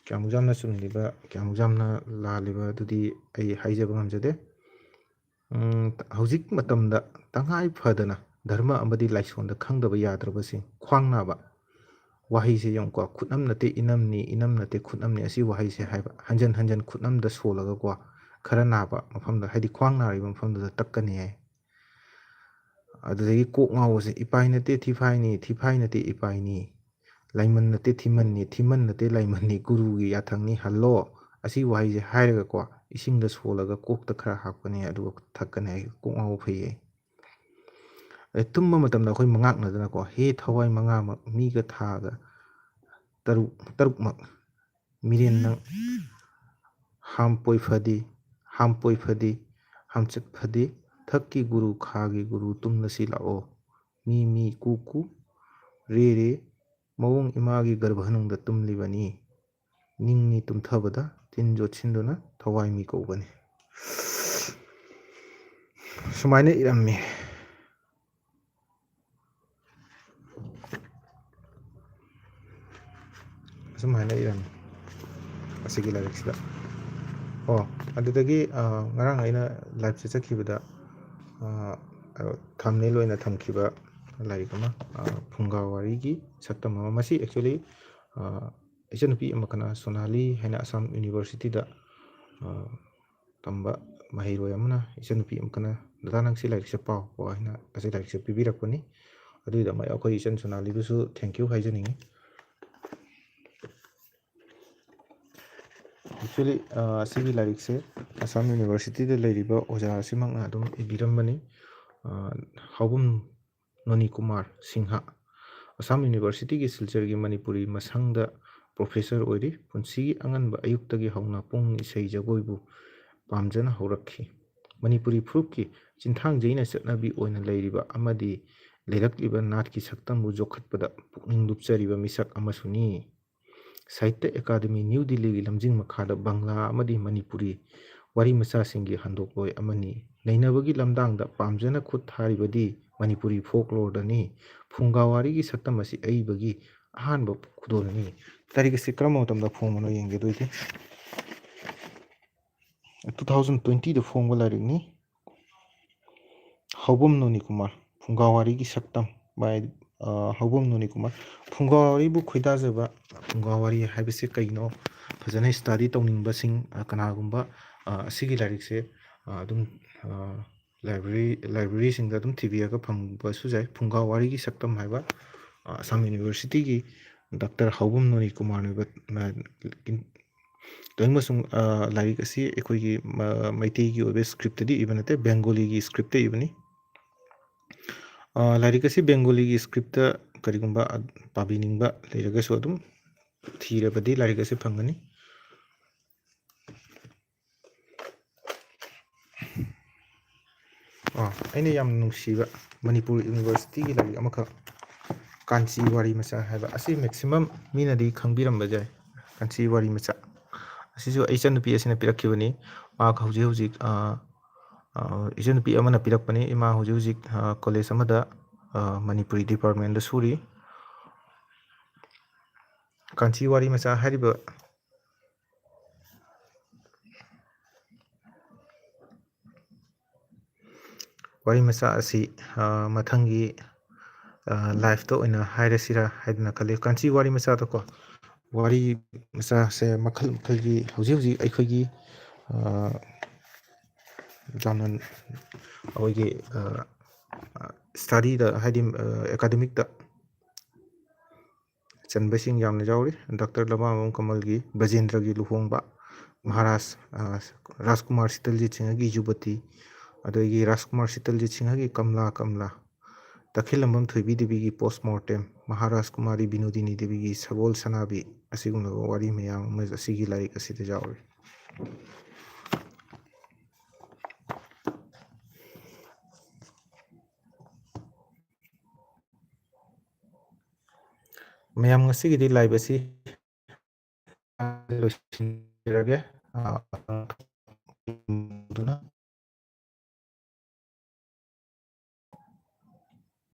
ꯀꯌꯥꯃꯨꯛ ꯌꯥꯝꯅ ꯆꯨꯝꯂꯤꯕ, ꯀꯌꯥꯃꯨꯛ ꯌꯥꯝꯅ ꯂꯥꯜꯂꯤꯕ ꯑꯗꯨꯗꯤ ꯑꯩ ꯍꯥꯏꯖꯕ ꯉꯝꯖꯗꯦ꯫ ꯎꯝ, ꯍꯧꯖꯤꯛ ꯃꯇꯝꯗ ꯇꯉꯥꯏ ꯐꯗꯅ ꯙꯔꯃ ꯑꯃꯗꯤ ꯂꯥꯏꯁꯣꯟꯗ ꯈꯪꯗꯕ ꯌꯥꯗ꯭ꯔꯕꯁꯤꯡ, ꯈ꯭ꯋꯥꯡ ꯅꯥꯕ꯫ ꯋꯥꯍꯩꯁꯦ ꯌꯦꯡꯉꯨꯀꯣ, "ꯈꯨꯠꯅꯝ ꯅꯠꯇꯦ ꯏꯅꯝꯅꯤ, ꯏꯅꯝ ꯅꯠꯇꯦ ꯈꯨꯠꯅꯝꯅꯤ", ꯑꯁꯤ ꯋꯥꯍꯩꯁꯦ ꯍꯥꯏꯕ ꯍꯟꯖꯟ ꯍꯟꯖꯟ ꯈꯨꯠꯅꯝꯗ ꯁꯣꯜꯂꯒꯀꯣ, ꯈꯔ ꯅꯥꯕ ꯃꯐꯝꯗ, ꯍꯥꯏꯗꯤ ꯈ꯭ꯋꯥꯡ ꯅꯥꯔꯤꯕ ꯃꯐꯝꯗꯨꯗ ꯇꯛꯀꯅꯤ ꯍꯥꯏ꯫ ꯑꯗꯨꯗꯒꯤ ꯀꯣꯛ ꯉꯥꯎꯕꯁꯦ, "ꯏꯄꯥꯏ ꯅꯠꯇꯦ ꯊꯤꯐꯥꯏꯅꯤ, ꯊꯤꯐꯥꯏ ꯅꯠꯇꯦ ꯏꯄꯥꯏꯅꯤ, ꯂꯥꯏꯃꯟ ꯅꯠꯇꯦ ꯊꯤꯃꯟꯅꯤ, ꯊꯤꯃꯟ ꯅꯠꯇꯦ ꯂꯥꯏꯃꯟꯅꯤ, ꯒꯨꯔꯨꯒꯤ ꯌꯥꯊꯪꯅꯤ, ꯍꯜꯂꯣ", ꯑꯁꯤ ꯋꯥꯍꯩꯁꯦ ꯍꯥꯏꯔꯒꯀꯣ, ꯏꯁꯤꯡꯗ ꯁꯣꯜꯂꯒ ꯀꯣꯛꯇ ꯈꯔ ꯍꯥꯞꯀꯅꯤ, ꯑꯗꯨꯒ ꯊꯛꯀꯅꯤ ꯍꯥꯏ, ꯀꯣꯛ ꯉꯥꯎꯕ ꯐꯩꯌꯦ꯫ ꯑꯗꯩ ꯇꯨꯝꯕ ꯃꯇꯝꯗ ꯑꯩꯈꯣꯏ ꯃꯉꯥꯛꯅꯗꯅꯀꯣ, "ꯍꯦ ꯊꯋꯥꯏ ꯃꯉꯥꯃꯛ ꯃꯤꯒ ꯊꯥꯒ ꯇꯔꯨꯛ, ꯇꯔꯨꯛꯃꯛ ꯃꯤꯔꯦꯟ ꯅꯪ ꯍꯥꯝꯄꯣꯏ ꯐꯗꯤ, ꯍꯥꯝꯄꯣꯏ ꯐꯗꯤ, ꯍꯥꯝꯆꯠ ꯐꯗꯤ, ꯊꯛꯀꯤ ꯒꯨꯔꯨ ꯈꯥꯒꯤ ꯒꯨꯔꯨ ꯇꯨꯝꯂꯁꯤ ꯂꯥꯛꯑꯣ꯫ ꯃꯤ ꯃꯤ ꯀꯨ ꯀꯨ, ꯔꯦ ꯔꯦ, ꯃꯑꯣꯡ ꯏꯃꯥꯒꯤ ꯒꯔꯚꯅꯨꯡꯗ ꯇꯨꯝꯂꯤꯕꯅꯤ꯫ ꯅꯤꯡꯅꯤ ꯇꯨꯝꯊꯕꯗ ꯇꯤꯟ ꯌꯣꯠꯁꯤꯟꯗꯨꯅ ꯊꯋꯥꯏ ꯃꯤ ꯀꯧꯕꯅꯤ꯫ ꯁꯨꯃꯥꯏꯅ ꯏꯔꯝꯃꯤ꯫ ꯑꯁꯨꯝ ꯍꯥꯏꯅ ꯏꯔꯝꯃꯤ ꯑꯁꯤꯒꯤ ꯂꯥꯏꯔꯤꯛꯁꯤꯗ꯫ ꯑꯣ, ꯑꯗꯨꯗꯒꯤ, ꯑ, ꯉꯔꯥꯡ ꯑꯩꯅ liveꯁꯦ ꯆꯠꯈꯤꯕꯗ, ꯑ, thumbnail ꯑꯣꯏꯅ ꯊꯝꯈꯤꯕ ꯂꯥꯏꯔꯤꯛ ꯑꯃ, ꯑ, ꯐꯨꯡꯒꯥ ꯋꯥꯔꯤꯒꯤ ꯁꯛꯇꯝ ꯑꯃ꯫ ꯃꯁꯤ actually, ꯑ, ꯏꯆꯟꯅꯨꯄꯤ ꯑꯃꯈꯛꯅ, ꯁꯣꯅꯥꯂꯤ ꯍꯥꯏꯅ, ꯑꯁꯥꯝ universityꯗ, ꯑ, ꯇꯝꯕ ꯃꯍꯩꯔꯣꯏ ꯑꯃꯅ ꯏꯆꯟꯅꯨꯄꯤ ꯑꯃꯈꯛꯅ, "ꯗꯗꯥ, ꯅꯪ ꯁꯤ ꯂꯥꯏꯔꯤꯛꯁꯦ ꯄꯥꯎꯀꯣ" ꯍꯥꯏꯅ ꯑꯁꯤ ꯂꯥꯏꯔꯤꯛꯁꯦ ꯄꯤꯕꯤꯔꯛꯄꯅꯤ꯫ ꯑꯗꯨꯒꯤꯗꯃꯛ ꯑꯩꯈꯣꯏ ꯏꯆꯟ ꯁꯣꯅꯥꯂꯤꯕꯨꯁꯨ thank you ꯍꯥꯏꯖꯅꯤꯡꯉꯤ꯫ Actually, ꯑ, ꯁꯤꯒꯤ ꯂꯥꯏꯔꯤꯛꯁꯦ ꯑꯁꯥꯝ universityꯗ ꯂꯩꯔꯤꯕ ꯑꯣꯖꯥ ꯑꯁꯤꯃꯛꯅ ꯑꯗꯨꯝ ꯏꯕꯤꯔꯝꯕꯅꯤ꯫ ꯑ, ꯍꯥꯎꯕꯝ ꯅꯣꯅꯤ ꯀꯨꯃꯥꯔ ꯁꯤꯡꯍ, ꯑꯁꯥꯝ universityꯒꯤ ꯁꯤꯜꯆꯔꯒꯤ ꯃꯅꯤꯄꯨꯔꯤ ꯃꯁꯪꯗ professor ꯑꯣꯏꯔꯤ꯫ ꯄꯨꯟꯁꯤꯒꯤ ꯑꯉꯟꯕ ꯑꯌꯨꯛꯇꯒꯤ ꯍꯧꯅ ꯄꯨꯡ ꯏꯁꯩ ꯖꯒꯣꯏꯕꯨ ꯄꯥꯝꯖꯅ ꯍꯧꯔꯛꯈꯤ꯫ ꯃꯅꯤꯄꯨꯔꯤ ꯐꯨꯔꯨꯞꯀꯤ ꯆꯤꯟꯊꯥꯡꯖꯩꯅ ꯆꯠꯅꯕꯤ ꯑꯣꯏꯅ ꯂꯩꯔꯤꯕ ꯑꯃꯗꯤ ꯂꯩꯔꯛꯂꯤꯕ ꯅꯥꯠꯀꯤ ꯁꯛꯇꯝꯕꯨ ꯌꯣꯛꯈꯠꯄꯗ ꯄꯨꯛꯅꯤꯡ ꯂꯨꯞꯆꯔꯤꯕ ꯃꯤꯁꯛ ꯑꯃꯁꯨꯅꯤ꯫ ꯁꯥꯍꯤꯇ꯭ꯌ ꯑꯦꯀꯥꯗꯃꯤ ꯅ꯭ꯌꯨ ꯗꯤꯜꯂꯤꯒꯤ ꯂꯝꯖꯤꯡ ꯃꯈꯥꯗ ꯕꯪꯂꯥ ꯑꯃꯗꯤ ꯃꯅꯤꯄꯨꯔꯤ ꯋꯥꯔꯤ ꯃꯆꯥꯁꯤꯡꯒꯤ ꯍꯟꯗꯣꯛꯂꯣꯏ ꯑꯃꯅꯤ꯫ ꯅꯩꯅꯕꯒꯤ ꯂꯝꯗꯥꯡꯗ ꯄꯥꯝꯖꯅ ꯈꯨꯠ ꯊꯥꯔꯤꯕꯗꯤ ꯃꯅꯤꯄꯨꯔꯤ folkloreꯗꯅꯤ꯫ ꯐꯨꯡꯒꯥ ꯋꯥꯔꯤꯒꯤ ꯁꯛꯇꯝ ꯑꯁꯤ ꯑꯏꯕꯒꯤ ꯑꯍꯥꯟꯕ ꯈꯨꯗꯣꯜꯅꯤ꯫ ꯂꯥꯏꯔꯤꯛ ꯑꯁꯤ ꯀꯔꯝꯕ ꯃꯇꯝꯗ ꯐꯣꯡꯕꯅꯣ ꯌꯦꯡꯒꯦ꯫ ꯑꯗꯨ ꯑꯣꯏꯗꯤ two thousand twentyꯗ ꯐꯣꯡꯕ ꯂꯥꯏꯔꯤꯛꯅꯤ꯫ ꯍꯧꯕꯝ ꯅꯣꯅꯤ ꯀꯨꯃꯥꯔ, ꯐꯨꯡꯒꯥ ꯋꯥꯔꯤꯒꯤ ꯁꯛꯇꯝ by, ꯑ, ꯍꯧꯕꯝ ꯅꯣꯅꯤ ꯀꯨꯃꯥꯔ꯫ ꯐꯨꯡꯒꯥ ꯋꯥꯔꯤꯕꯨ ꯈꯣꯏꯗꯥꯖꯕ, ꯐꯨꯡꯒꯥ ꯋꯥꯔꯤ ꯍꯥꯏꯕꯁꯤ ꯀꯩꯅꯣ ꯐꯖꯅ study ꯇꯧꯅꯤꯡꯕꯁꯤꯡ, ꯑ, ꯀꯅꯥꯒꯨꯝꯕ, ꯑ, ꯑꯁꯤꯒꯤ ꯂꯥꯏꯔꯤꯛꯁꯦ, ꯑ, ꯑꯗꯨꯝ, ꯑ, library, libraryꯁꯤꯡꯗ ꯑꯗꯨꯝ ꯊꯤꯕꯤꯔꯒ ꯐꯪꯕꯁꯨ ꯌꯥꯏ꯫ ꯐꯨꯡꯒꯥ ꯋꯥꯔꯤꯒꯤ ꯁꯛꯇꯝ ꯍꯥꯏꯕ, ꯑ, ꯑꯁꯥꯝ universityꯒꯤ ꯗꯥꯛꯇꯔ ꯍꯧꯕꯝ ꯅꯣꯅꯤ ꯀꯨꯃꯥꯔꯅ ꯏꯕ, ꯑ, ꯇꯣꯏꯃꯁꯨꯡ, ꯑ, ꯂꯥꯏꯔꯤꯛ ꯑꯁꯤ ꯑꯩꯈꯣꯏꯒꯤ ꯃ-, ꯃꯩꯇꯩꯒꯤ ꯑꯣꯏꯕ scriptꯇꯗꯤ ꯏꯕ ꯅꯠꯇꯦ, ꯕꯦꯡꯒꯣꯂꯤꯒꯤ scriptꯇ ꯏꯕꯅꯤ꯫ ꯑ, ꯂꯥꯏꯔꯤꯛ ꯑꯁꯤ ꯕꯦꯡꯒꯣꯂꯤꯒꯤ scriptꯇ ꯀꯔꯤꯒꯨꯝꯕ, ꯑ, ꯄꯥꯕꯤꯅꯤꯡꯕ ꯂꯩꯔꯒꯁꯨ ꯑꯗꯨꯝ ꯊꯤꯔꯕꯗꯤ ꯂꯥꯏꯔꯤꯛ ꯑꯁꯤ ꯐꯪꯒꯅꯤ꯫ ꯑꯩꯅ ꯌꯥꯝ ꯅꯨꯡꯁꯤꯕ ꯃꯅꯤꯄꯨꯔ ꯌꯨꯅꯤꯚꯔꯁꯤꯇꯤꯒꯤ ꯂꯥꯏꯔꯤꯛ ꯑꯃꯈꯛ, ꯀꯥꯟꯆꯤ ꯋꯥꯔꯤ ꯃꯆꯥ ꯍꯥꯏꯕ ꯑꯁꯤ ꯃꯦꯛꯁꯤꯃꯝ ꯃꯤꯅꯗꯤ ꯈꯪꯕꯤꯔꯝꯕ ꯌꯥꯏ꯫ ꯀꯥꯟꯆꯤ ꯋꯥꯔꯤ ꯃꯆꯥ ꯑꯁꯤꯁꯨ ꯑꯩ ꯏꯆꯟꯅꯨꯄꯤ ꯑꯁꯤꯅ ꯄꯤꯔꯛꯈꯤꯕꯅꯤ꯫ ꯃꯍꯥꯛ ꯍꯧꯖꯤꯛ ꯍꯧꯖꯤꯛ, ꯑ, ꯑ, ꯏꯆꯟꯅꯨꯄꯤ ꯑꯃꯅ ꯄꯤꯔꯛꯄꯅꯤ꯫ ꯏꯃꯥ ꯍꯧꯖꯤꯛ ꯍꯧꯖꯤꯛ, ꯑ, ꯀꯣꯂꯦꯖ ꯑꯃꯗ, ꯑ, ꯃꯅꯤꯄꯨꯔꯤ ꯗꯤꯄꯥꯔꯠꯃꯦꯟꯗ ꯁꯨꯔꯤ꯫ ꯀꯥꯟꯆꯤ ꯋꯥꯔꯤ ꯃꯆꯥ ꯍꯥꯏꯔꯤꯕ ꯋꯥꯔꯤ ꯃꯆꯥ ꯑꯁꯤ, ꯑ, ꯃꯊꯪꯒꯤ, ꯑ, ꯂꯥꯏꯐꯇ ꯑꯣꯏꯅ ꯍꯥꯏꯔꯁꯤꯔꯥ ꯍꯥꯏꯗꯅ ꯈꯜꯂꯤ꯫ ꯀꯥꯟꯆꯤ ꯋꯥꯔꯤ ꯃꯆꯥꯗꯀꯣ, ꯋꯥꯔꯤ ꯃꯆꯥꯁꯦ ꯃꯈꯜ ꯃꯈꯜꯒꯤ ꯍꯧꯖꯤꯛ ꯍꯧꯖꯤꯛ ꯑꯩꯈꯣꯏꯒꯤ, ꯑ, ꯌꯥꯝꯅ ꯑꯩꯈꯣꯏꯒꯤ, ꯑ, ꯁ꯭ꯇꯗꯤꯗ ꯍꯥꯏꯗꯤ, ꯑ, ꯑꯦꯀꯥꯗꯃꯤꯛꯇ ꯆꯟꯕꯁꯤꯡ ꯌꯥꯝꯅ ꯌꯥꯎꯔꯤ꯫ ꯗꯥꯛꯇꯔ ꯂꯃꯥꯕꯝ ꯀꯃꯜꯒꯤ ꯕ꯭ꯔꯖꯦꯟꯗ꯭ꯔꯒꯤ ꯂꯨꯍꯣꯡꯕ, ꯃꯍꯥꯔꯥꯖ, ꯑ, ꯔꯥꯖꯀꯨꯃꯥꯔ ꯁꯤꯇꯜꯖꯤꯠ ꯁꯤꯡꯍꯒꯤ ꯌꯨꯕꯇꯤ, ꯑꯗꯒꯤ ꯔꯥꯖꯀꯨꯃꯥꯔ ꯁꯤꯇꯜꯖꯤꯠ ꯁꯤꯡꯍꯒꯤ ꯀꯝꯂꯥ ꯀꯝꯂꯥ, ꯇꯈꯦꯜꯂꯝꯕꯝ ꯊꯣꯏꯕꯤ ꯗꯦꯕꯤꯒꯤ ꯄꯣꯁꯃꯣꯔꯇꯦꯝ, ꯃꯍꯥꯔꯥꯖ ꯀꯨꯃꯥꯔꯤ ꯕꯤꯅꯣꯗꯤꯅꯤ ꯗꯦꯕꯤꯒꯤ ꯁꯒꯣꯜ ꯁꯅꯥꯕꯤ, ꯑꯁꯤꯒꯨꯝꯂꯕ ꯋꯥꯔꯤ ꯃꯌꯥꯝ ꯑꯃ ꯑꯁꯤꯒꯤ ꯂꯥꯏꯔꯤꯛ ꯑꯁꯤꯗ ꯌꯥꯎꯔꯤ꯫ ꯃꯌꯥꯝ, ꯉꯁꯤꯒꯤꯗꯤ ꯂꯥꯏꯚ ꯑꯁꯤ ꯂꯣꯏꯁꯤꯟꯖꯔꯒꯦ꯫ ꯑ, ꯑꯗꯨꯅ